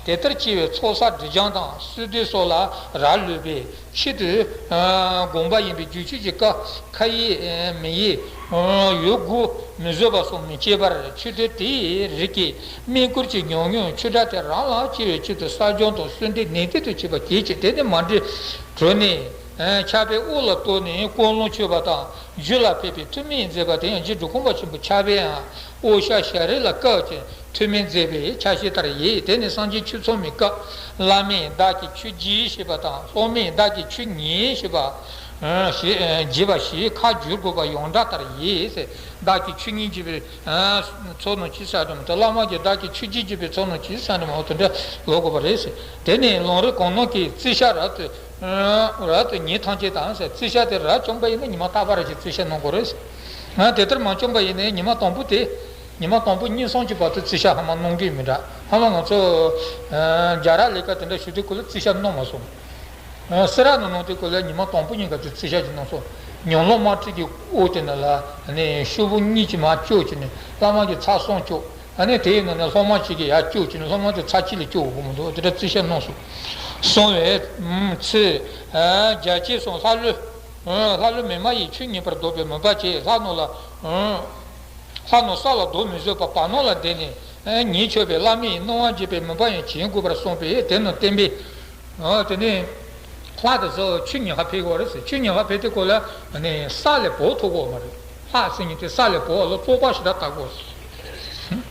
དེ་ལྟར་སྐྱེ་བའི་ཚོགས་བསགས་སྒྲིབ་སྦྱང་དང་བསོད་བདེ་སོགས་ལ་རག་ལུས་པས། ཆེད་དུ་དགོངས་པ་ཡིན་པའི་རྒྱུད་ཆོས་ཀྱི་སྐབས་ཁ་ཡེ་མིག་ཡེ་ཡོད་དགུ་མི་བཟོད་པ་སོགས་མི་སྐྱེ་བར། ཆོས་དོན་དེའི་རིགས་ཀྱི་དམིགས་སྐོར་གྱི་ཉམས་མྱོང་ཆོས་སྒྲ་དེ་རང་ལ་སྐྱེ་བའི་ཆེད་དུ་བསགས་སྦྱང་དང་བསོད་བདེ་ནན་ཏན་དུ་བྱེད་པ་གལ་ཆེ། དེ་ནི་མ་འདྲེས་གྲོལ་ནས་ཆགས་པའི་དབུགས་ལ་གཏུགས་ནས་ཀུན་སློང་ཆོད་པ་དང་། རྒྱུད་ལ་ཕན་པའི་ཐུན་མིན་མཛད་པ་དེ་ཡང་རྗེ་འགྲོ་ཁོམ་པ་ཆེན་པོའི་ཕྱག་དཔེའམ། དབུ་ཞྭ་ཞལ་རས་ལ་བཀབ་ཅིང་ཐུན་མིན་མཛད་པའི་ཆ་ཤས་ལྟར་ཡིན། དེ་ནི་སངས་རྒྱས་ཆོས་ཚོགས་མའི་སྐབས། བླ་མས་བདག་གིས་ཆོས་བགྱིས་ཞེས་པ་དང་། སློབ་མས་བདག་གིས་ཆོས་ཉན་ཞེས་པ། ཞེས་བགྱིས་པ་ཞེས་ཁ་བསྒྱུར་དགོས་པ་ཡོངས་གྲགས་ལྟར་ཡིན། བདག་གིས་ཆོས་ཉན་བགྱིས་པའི་ཚོགས་རྣམས་ཀྱི་ས་དྲིམ་དང་། བླ་མ་གིས་བདག་གིས་ཆོས་བགྱིས་བགྱིས་པའི་ཚོགས་རྣམས་ཀྱི་ས་དྲིམ། འོ་དེ་འདྲ་ལོག་དགོས་པ་རེད། དེ་ནས་ལམ་རིམ་གང་རྣམས་ཀྱི་བརྩི་བྱ་རབ་ཏུ། རབ་ཏུ་ཉིན་ཐམས་ཅད་དང་ཟེར། བརྩི་བྱ་དེ་རབ་བྱུང་པ་ཡིན་ན་ཉི་མ་རྟག་པ་རེ་ཞིག་བརྩི་བྱ་གནང་དགོས་རེད། ང་དེ་ལྟར་མ་བྱུང་པ་ཡིན་ན་ཉི་མ་དང་པོ་དེ། ཉི་མ་དང་པོ་གཉིས་གསུམ་གྱི་བར་དུ་བརྩི་བྱ་ཧ་མ་གནང་གི་མི་འདྲ། ཧ་མ་ང་ཚོ་རྒྱ་ར་ལས་ཀ་དེ་འདྲ་ཞུ་དུས་སྐབས་ལ་བརྩི་བྱ་གནང་མ་སོང་། སེ་ར་ནང་གནང་དུས་སྐབས་ལ་ཉི་མ་དང་པོ་གཉིས་ཀ་དུ་བརྩི་བྱ་ཞིག་གནང་སོང་། ཉམས་ལེན་དམར་ཁྲིད་ཀྱི་འོག་དེ་ནང་ལ་ཤོག་བུ་གཉིས་ཀྱིས་མར་བཅུག་བྱས་ནས་བླ་མ་གིས་ཚར་གསུམ་བཅུག་ཨ་ནི་དེའི་ནང་ནས་སློབ་མ་གཅིག་གིས་ཡར་བཅུག་བྱས་ནས་སློབ་མ་དེ་ཚར་གཅིག་ལས་བཅུག་དགོས་མི་འདུག་དེ་འདྲ་བརྩི་བྱ་གནང་སོང་། གསང་བའི་ཚེ། རྒྱ་ཆེན་གསུམ་ལྷ་ལུས། ལྷ་ལུས་མི་མ་ཡིན་ཆོས་ཉན་པར་འདོད་པའི་མོས་པ་བྱེད། ལྷ་རྣམས་ལ། ལྷ་རྣམས་ས་ལ་ལྡོག་མི་བཟོད་པར་བར་སྣང་ལ་བསྡད་ནས་ཉན་ཆོག་པས། བླ་མའི་གནང་བ་བརྗེད་པའི་མོས་པ་ཡང་བྱིན་དགོས་པར་གསུངས་པས། དེ་རྣམས་བསྟན་པས། ཨ། དེ་ནས་ལྷ་དེ་ཚོ་ཆོས་ཉན་ག་ཕེབས་ཀྱི་ཡོད་རེད་ཟེར། ཆོས་ཉན་ག་ཕེབས་དུས་སྐབས་ལ་ནི་ས་ལས་བབས་ཐུབ་ཀྱི་ཡོད་མ་རེད། ལྷ་ཟེར་མཁན་དེ་ས་ལས་བབས་པ་ལ་བཙོག་པ་ཞེ་དྲག་ལྟ་གི་ཡོད་རེད།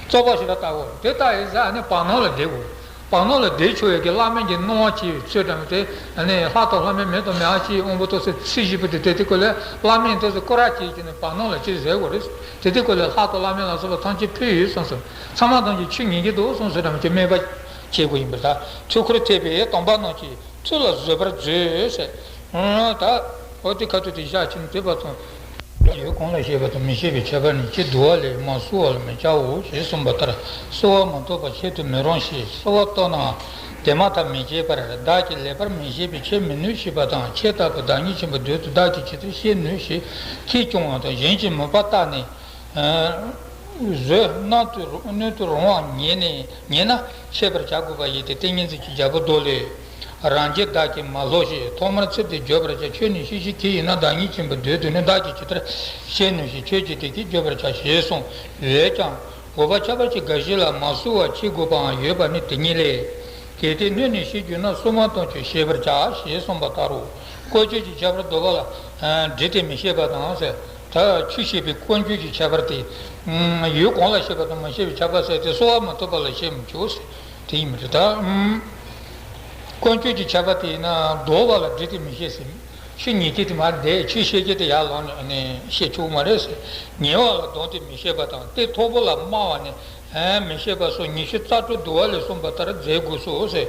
བཙོག་པ་ཞེ་དྲག་ལྟ་གི་ཡོད་རེད། དེ་ལྟ་ཡིན་ཙང་ནི་བར་སྣང་ལ་བསྡད་དགོས། བར་སྣང་ལ་བསྡད་ཆོག་ཡས་ཀྱི་བླ་མ་གིས་གནང་བ་བྱས་པའི་ཚུལ་དང་དེ་ནི་ལྷ་དང་ལྷ་མིན་མི་དང་མི་ཨ་ཅེ་དབང་པོ་ཏོག་ཙམ་ཚེ་ཞིག་པོ་དེ་དེ་དུས་སྐབས་ལ་བླ་མས་ཏོག་ཙམ་སྐོར་ར་བྱས་ཀྱི་ནི་བར་སྣང་ལ་ཅིག་ཟེར་དགོས་རེད། དེ་དུས་སྐབས་ལ་ལྷ་དང་བླ་མ་ལ་སོགས་པ་ཐམས་ཅད་ཕུལ་ཡོད་གསུངས་སོ། ཚང་མ་ཐམས་ཅད་ཆོས་ཉན་གྱི་འདུག་གསུངས་སོ། དམ་ཆོས་སྨད་པ་བྱེད་དགོས་ཡིན་པར་ཐལ། ཚུལ་འཁོར་ཐེག་པའི་དམ་པ་རྣམས་ཀྱི་ཚུལ་ལ་བཟོད་པར་མཛོད་ཟེར། ད་འོ་དེ་ཁ་ཐུག་དེ་བཞག་ཕྱིན་དུས་པ་ཙམ། ཡུལ་གང་ལ་བཤད་པ་དང་མི་བཤད་པའི་ཁྱད་པར་ནི། ཅི་བསྡུ་བ་ལས་མ་གསོལ་བ་ལ་མི་བྱའོ་ཞེས་གསུངས་པ་ལྟར། གསོལ་བ་མ་ཐོབ་པ་བྱེད་དུ་མི་རུང་ཞེས་གསོལ་བ་བཏབ་ན་དེ་མ་ཐག་མི་བྱེད་པར། བདག་གིས་ལེགས་པར་མི་ཤེས་པས་བྱེད་མི་ནུས་ཞེས་པ་དང་། ཁྱེད་ལྟ་བུ་བདག་ཉིད་ཆེན་པོའི་དོན་དུ་བདག་གིས་ཇི་ལྟར་ཤེས་ནུས་ཞེས་ཁྱེད་སྐྱོང་བ་དང་། གཞན་གྱི་མོས་པ་བརྟགས་ནས། བཟོད། གནོད་དུ་གནོད་དུ་རུང་བ་ཉེས་ནས་ཉེས་ན་འཆད་པར་བྱ་དགོས་པ་ཡིན་ཏེ། ཏིང་ངེ་འཛིན་གྱི་རྒྱལ་པོ་མདོ་ལས། རང་རྒྱལ་བདག་གིས་མ་ལྷོད་ཞེས། ཐོག་མར་ཚིག་དེ་བརྗོད་པར་བྱ། ཁྱོད་ནི་ཤེས་ཤེས་ཁྱེད་ཡིན་ན། བདག་ཉིད་ཆེན་པོའི་དོན་དུ་ནི། བདག་གིས་ཇི་ལྟར་ཤེས་ནུས་ཤེས། ཁྱོད་ཀྱིས་དེ་སྐད་བརྗོད་པར་བྱ་ཞེས་གསུངས། འོན་ཀྱང་འོས་པ་ཁྱད་པར་གྱི་འགའ་ཞིག་ལ་མ་གསོལ་བ་བྱེད་དགོས་པའང་ཡོད་པ་ནི་དེ་ཉིད་ལས། གལ་ཏེ་སྣོད་ནས་བཤད་རྒྱུ་ན། གསོལ་མ་བཏབ་ཀྱང་བཤད་པར་བྱ་ཞེས་གསུངས་པ་ལྟར་རོ། དཀོན་མཆོག་གི་ཁྱད་པར་བསྡུ་བ་ལ་བྲིས་ཏེ་མི་བཤད་པ་དང་ཟེར། ད་ཆོས་བཤད་པའི་དཀོན་མཆོག་གི་ཁྱད་པར་དེ། ཡུལ་གང་ལ་བཤད་པ་དང་མ་བཤད་པའི་ཁྱད་པར་ཟེར་ཏེ་གསོལ་བ་མ་ཐོབ་པ་ལ་བཤད་མི་ཆོག་ཟེར། དེ་ཡིན་མི་འགྲོ་ད། དཀོན་མཆོག་གི་ཁྱད་པར་དེ་ཡིན་ན་བསྡུ་བ་ལ་བྲིས་ཏེ་མི་བཤད་ཟེར། ཆོས་ཉན་མཁན་དེ་མ་བསྡད། ཆོས་བཤད་མཁན་དེ་ཡར་ལངས་ནས་བཤད་ཆོག་མ་རེད་ཟེར། ཉེས་པ་ལ་གདམས་ཏེ་མི་བཤད་པ་དང་། སྟེགས་མཐོ་པོ་ལ་དམའ་བ་ནས་མི་བཤད་པ་སོགས་ཉི་ཤུ་རྩ་དྲུག་བསྡུ་བ་ལས་གསུངས་པ་ལྟར་མཛད་དགོས་སོ་ཟེར།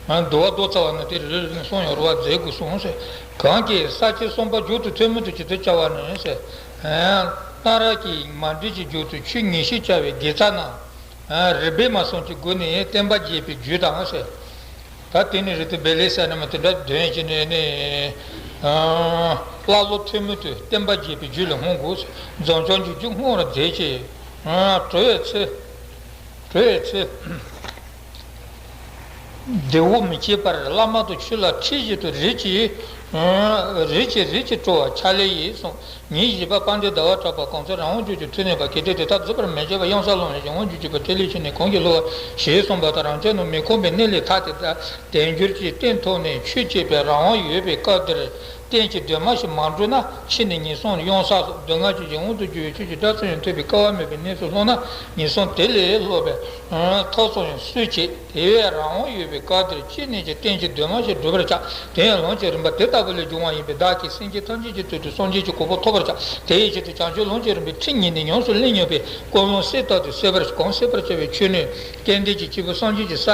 བསྡུ་བ་བསྡུ་ཚར་བ་ན་དེ་རེ་རེ་ནས་གསུངས་ཡོང་རུང་བ་མཛད་དགོས་སོ་ཟེར། གང་གིས་ས་བཅད་གསུམ་པ་མཇུག་ཏུ་ཐུན་མིན་དུ་ཇི་ལྟར་བྱ་བ་ནི་ཟེར། གཏང་རག་གི་མ་འདྲིས་ཀྱི་རྒྱུ་དུ་ཆུ་ཉི་ཤུ་བྱ་བའི་དགེ་རྩ་རྣམས། རིགས་པས་མ་གསུངས་ཀྱི་སྒོ་ནས་བསྟན་པ་རྒྱས་པའི་རྒྱུ་དང་ཟེར། ད་དེ་ནི་རི་དེ་བེ་ལེ་ཟེར་ན་མ་དེ་འདྲ་དོན་བྱས་ནས་ནི། ཀླ་ཀློ་ཐོན་མི་དུ་བསྟན་པ་རྒྱས་པའི་རྒྱུ་ལ་སྔོན་དགོས། འཛམ་བྱང་འཇིག་རྒྱུ་སྔོན་ལ་འཛེགས་ཀྱི། གྲོལ་བའི་ཚེ། གྲོལ་བའི་ཚེ། བདེ་བོ་མི་སྐྱེད་པར་བླ་མ་དང་ཆོས་ལ་ཁྲིད་བཞིན་དུ་རིགས་ཀྱི། རིགས་ཀྱི་རིགས་ཀྱི་སྤྲོ་བ་ཆ་ལེ་ཡིས་གསུངས། ཉིན་བཞི་པ་དཔལ་ལྡན་ཟླ་བ་གྲགས་པ་གང་ཚེ་རང་དབང་བརྗོད་ཀྱི་མཐུ་ནུས་པ་གལ་ཏེ་དེ་དག་བརྫི་བར་མི་བྱེད་པར་གཡང་ས་ལོང་ལ་ཞིང་དབང་བརྗོད་ཀྱི་བ་ཏྲི་ལི་ཆུ་ནས་གང་གིས་བསླུ་བ་ཞེས་གསུངས་པ་དང་རང་ཅག་རྣམས་མི་ཁོམ་པའི་གནས་ལས་ཐར་ཏེ་དལ་འབྱོར་གྱི་རྟེན་ཐོབ་ནས་ཆོས་བྱེད་པའི་རང་དབང་ཡོད་པའི་སྐབས་འདིར། རྟེན་གྱི་སྡོད་མ་ཞིག་མ་འགྲུབ་ན་ཕྱིས་ནས་ངན་སོང་གཡང་ས་སོགས་སྡུག་བསྔལ་གྱི་ཞིང་དབང་དུ་གྱུར་པའི་ཆོས་ཀྱི་སྒྲ་ཙམ་ཡང་ཐོས་པའི་སྐལ་བ་མེད་པའི་གནས་སུ་ལྷུང་ན་ངན་སོང་དེ་ལས་སློབ་པའི་ཐབས་སུ་ཡང་སུས་བྱེད། དེ་བས་རང་དབང་ཡོད་པའི་སྐབས་འདིར་ཅི་ནས་ཀྱང་རྟེན་གྱི་སྡོད་མ་ཞིག་བསྒྲུབ་པར་བྱ། དེ་ཡང་ལམ་གྱི་རིམ་པ་དེ་ལྟ་བུ་ལས་འབྱུང་བ་ཡིན་པས་བདག་གིས་སེམས་ཅན་ཐམས་ཅད་ཀྱི་དོན་དུ་སངས་རྒྱས་ཀྱི་གོ་འཕང་ཐོབ་པར་བྱ། དེའི་ཆེད་དུ་བྱང་ཆུབ་ལམ་གྱི་རིམ་པའི་ཁྲིད་ཉན་ནས་ཉམས་སུ་ལེན་མྱོང་བའི་ཀུན་སློང་གསལ་དག་ཏུ་གསལ་བར་གང་གསལ་བར་བྱ་བའི་ཆོས་ནི་སྐལ་ལྡན་གྱི་སྐྱེས་བུ་སངས་རྒྱས་ཀྱི་ས་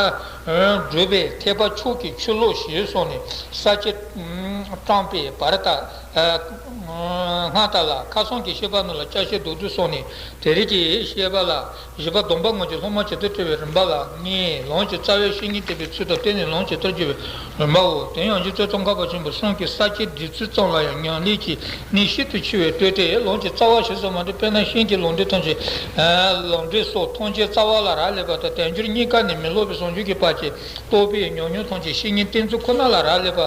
བགྲོད་པའི་ཐེག་པ་མཆོག་གི་ཆོས་ལོ་ཞེས་གསུངས་ནས་ས་བཅད་བགྲངས་པའི་བར་དག་སྔ་ལྟར་ལ་ཁ་སང་གི་བཤད་པ་རྣམས་ལ་བསྐྱར་བཤད་མདོར་བསྡུས་གསུངས་ནས་དེ་རིང་གི་བཤད་པ་ལ་བཞི་པ་སྡོམ་པ་དངོས་ཀྱི་སློབ་མ་ཇི་ལྟར་བཀྲི་བའི་རིམ་པ་ལ་ལྔས་ལམ་གྱི་རྩ་བའི་བཤེས་གཉེན་བསྟེན་པའི་ཚུལ་དང་བསྟེན་ནས་ལམ་ཇི་ལྟར་བགྲོད་པའི་རིམ་པའོ། དེ་ཡང་རྗེ་རྩེ་ཙོང་ཁ་པ་ཆེན་པོ་གསུང་གི་ས་བཅད་འདི་ཚོ་ཙམ་ལ་ཡང་ཉམས་ལེན་གྱི་གནད་ཤིན་ཏུ་ཆེ་བས་བསྟོད་དེ་ལམ་གྱི་རྩ་བ་ཞེས་སུ་མ་འདྲེས། དཔེར་ན་ཤིང་གི་ལམ་འབྲས་ཐམས་ཅད། ལམ་འབྲས་སོགས་ཐམས་ཅད་རྩ་བ་ལ་རག་ལས་པ་དང་དལ་འབྱོར་རྙེད་དཀའ་ནས་མི་སློབ་པའི་བྱང་ཆུབ་ཀྱི་བར་གྱི་རྟོགས་པའི་ཉམས་མྱོང་ཐམས་ཅད་བཤེས་གཉེན་བསྟེན་ཚུལ་ཁོ་ན་ལ་རག་ལས་པ།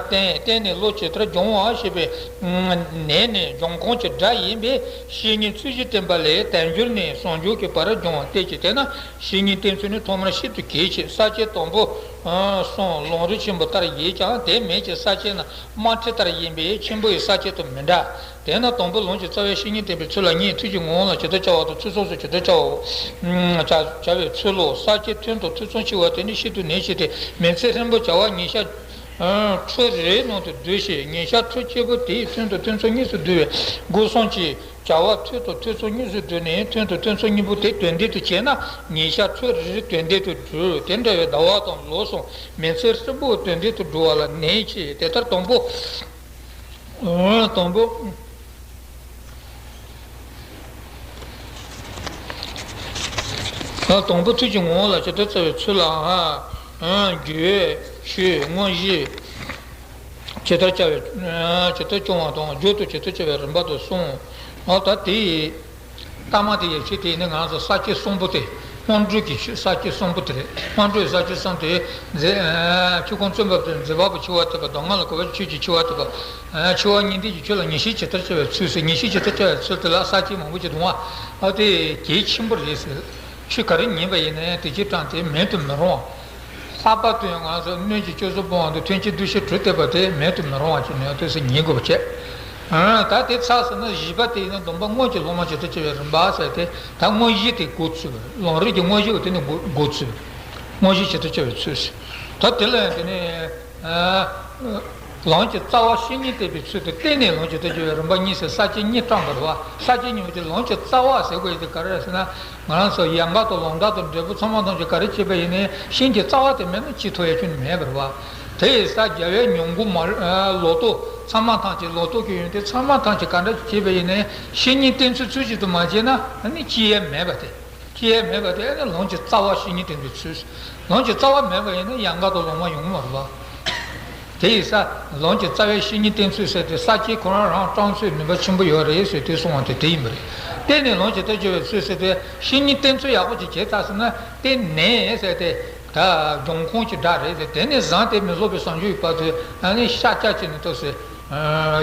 བསྟེན་བསྟེན་ནས་བློ་ཇི་ལྟར་སྦྱོང་བ་ཞེས་པའི་ནས་ནས་སྦྱོང་ཁུངས་ཀྱི་སྒྲ་ཡིན་པས་བཤེས་གཉེན་ཚུལ་བཞིན་བསྟེན་པ་ལས་དལ་འབྱོར་ནས་བྱང་ཆུབ་ཀྱི་བར་སྦྱོང་བ་སྟེ་ཅི། དེས་ན་བཤེས་གཉེན་བསྟེན་ཚུལ་ནི་ཐོག་མར་ཤིན་ཏུ་གལ་ཆེ། ས་བཅད་དང་པོ་གསུམ་ལམ་རིམ་ཆེན་པོ་ལྟར་ཡིན་ཀྱང་དེ་མིན་གྱི་ས་བཅད་རྣམས་དམར་ཁྲིད་ལྟར་ཡིན་པས་ཆེན་པོ་ཡི་ས་བཅད་དང་མི་འདྲ། དེས་ན་དང་པོ་ལམ་གྱི་རྩ་བའི་བཤེས་གཉེན་བསྟེན་པའི་ཚུལ་ལ་ངས་ཐུགས་ཀྱི་ངོ་བོ་ལ་ཇི་ལྟར་བྱ་བ་དང་ཚུལ་སོགས་སུ་ཇི་ལྟར་བྱ་བའོ། བྱ་བྱ་བའི་ཚུལ་ལོ། ས་བཅད་ཐུན་དང་ཐུན་མཚུངས་ཆེ་བ་དེ་ནི་ཤིན་ཏུ་ནས་ཆེ་སྟེ་མི་ཚེ་ཧྲིལ་པོ་བྱ་བ་ཉིན་ཞག་ཁྲོད་རེ་རེའི་ནང་དུ་བསྡུ་ཞིང་ཉིན་ཞག་ཁྲོད་གཅིག་པོ་དེའི་ཐུན་དང་ཐུན་མཚུངས་གཉིས་སུ་བསྡུ་བའི་སྒོ་གསུམ་གྱིས་བྱ་བ་ཐུན་དང་ཐུན་མཚུངས་གཉིས་སུ་བསྡུས་ནས་ཐུན་དང་ཐུན་མཚུངས་གཉིས་པོ་དེ་དོན་ལྡན་དུ་བྱས་ན་ཉིན་ཞག་ཁྲོད་རེ་རེ་དོན་ལྡན་དུ་འགྲུབ། དེ་འདྲ་བའི་ཟླ་བ་དང་ལོ་གསུམ་མི་ཚེ་ཧྲིལ་པོ་དོན་ལྡན་དུ་འགྲུབ་པ་ལ་ནས་ཆེ། དེ་ལྟར་དང་པོ། དང་པོ། དང་པོ་ཐུགས་ཀྱི་ངོ་བོ་ལ་ཇི་ལྟར་བརྩེ་བའི་ཚུལ་ལ། རྒྱུ་ཆོས་དངོས་གཞི་ཇི་ལྟར་བྱ་བའི་ཇི་ལྟར་སྐྱོང་བ་དང་རྒྱུ་དང་ཇི་ལྟར་བྱ་བའི་རིམ་པ་དང་གསུམ། ད་དེ་ཡི་ལྟ་མ་དེ་ཡི་ཕྱིར་དེ་ནི་ང་ཚོ་ས་བཅད་གསུམ་པོ་དེ་སྔོན་འགྲོ་གི་ཆོས་ས་བཅད་གསུམ་པོ་དེ་རེད། སྔོན་འགྲོའི་ས་བཅད་གསུམ་དེ་མཛད་ཆོས་སྐུ་མཚོན་པ་དེ་མཛད་པ་པོ་འཆི་བ་ཐེབས་པ་གདམས་ངག་ལ་གོ་བའི་ཆོས་ཀྱི་འཆི་བ་ཐེབས་པ། འཆི་བ་གཉིས་ལྡན་གྱི་ཆོས་ལ་ངེས་ཤེས་ཇི་ལྟར་བྱ་བའི་ཚུལ་ཟེར། ངེས་ཤེས་ཇི་ལྟར་བྱ་བའི་ཚུལ་དེ་ལ་ས་བཅད་མང་པོ་ཅིག་འདུག་པ། ཨ་དེ་གལ་ཆེན་པོ་རེད་ཟེར། ཆོས་ག་རེ་ཉན་པ་ཡིན་ན་ཡང་དེ་ཕྱིར་དྲངས་ཏེ་མེད་དུ་མི་རུང་བ། ལྷག་པར་དུ་ཡང་ང་ཚོ་སྣོད་ཀྱི་སྤྱོད་ཚུལ་སྤོང་བ་དང་ཐུན་གྱི་འདུ་ཤེས་དྲུག་བསྟེན་པ་དེ་མེད་དུ་མི་རུང་བ་ཅིག་ནས་དུས་སུ་ཉན་དགོས་པ་བྱས། ད་དེ་ཚར་ཟིན་ན་བཞི་པ་དེ་ཡིན་ན་སྡོམ་པ་དངོས་ཀྱི་སློབ་མ་ཇི་ལྟར་བྱ་བའི་རིམ་པ་ཟེར་ཏེ་ད་དངོས་གཞི་དེ་འགོ་ཚུགས་པ་རེད། ལམ་རིམ་གྱི་དངོས་གཞི་བ་དེ་ནི་འགོ་འགོ་ཚུགས་པ་རེད། དངོས་གཞི་ཇི་ལྟར་བྱ་བའི་ཚུལ་ཟེར། ད་དེ་ལ་ཡང་དེ་ནས། ལམ་གྱི་རྩ་བ་བཤེས་གཉེན་བསྟེན་པའི་ཚུལ་དུ་བསྟེན་ནས་ལམ་ཇི་ལྟར་བྱ་བའི་རིམ་པ་གཉིས་ཟེར་ས་བཅད་གཉིས་བགྲངས་པ་རེད་པ། ས་བཅད་གཉིས་པོ་དེ་ལམ་གྱི་རྩ་བ་ཟེར་དགོས་ཡག་དེ་ག་རེ་རེད་ཟེར་ན། ང་རང་ཚོ་ཡན་ལག་དང་ལམ་འབྲས་དང་འབྲས་བུ་ཚང་མ་ཐམས་ཅད་ག་རེ་བྱས་པ་ཡིན་ནའི་ཤིང་གི་རྩ་བ་དེ་མེད་ན་ཅི་ཐུབ་ཡག་ཁྱོན་ནས་མེད་པ་རེད་པ། དེ་ཡི་ས་རྒྱལ་བའི་ཉམས་མགོན་མ་ལོ་ཏོག་ཚང་མ་ཐམས་ཅད་ལོ་ཏོག་གི་ཡོན་ཏན་ཚང་མ་ཐམས་ཅད་ག་འདྲ་བྱས་པ་ཡིན་ནའི་བཤེས་གཉེན་བསྟེན་ཚུལ་ཚུལ་བཞིན་དུ་མ་བྱས་ན་ནི་ཅི་ཡང་མེད་པ་དེ། ཅི་ཡང་མེད་པ་དེ་ནི་ལམ་གྱི་རྩ་བ་བཤེས་གཉེན་བསྟེན་པའི་ཚུལ། ལམ་གྱི་རྩ་བ་མེད་པ་ཡིན་ན་ཡན་ལག་དང་ལམ་མ་ཡོང་མ་རེད་པ། དེ་ཡིན་ཙང་ལམ་གྱི་རྩ་བའི་བཤེས་གཉེན་བསྟེན་ཚུལ་ཟེར་ཏེ་ས་བཅད་ཁོ་རང་རང་བགྲང་ཚུལ་ནུས་པ་ཆེན་པོ་ཡོད་རེད་ཟེར་ཏེ་གསུངས་པ་དེ་དེ་ཡིན་པ་རེད། བསྟེན་ནས་ལམ་ཇི་ལྟར་བྱ་བའི་ཚུལ་ཟེར་ཏེ་བཤེས་གཉེན་བསྟེན་ཚུལ་ཡག་པོ་ཅིག་བྱས་ཚར་ཟིན་ན་བསྟེན་ནས་ཟེར་ཏེ་ད་སྦྱོང་ཁུངས་ཀྱི་སྒྲ་རེད་ཟེར། དེ་ནས་བཟུང་སྟེ་མི་སློབ་པའི་བྱང་ཆུབ་ཀྱི་བར་དུ་ཨ་ནི་ཤར་རྒྱག་བྱས་ནས་ཐུགས་སུ་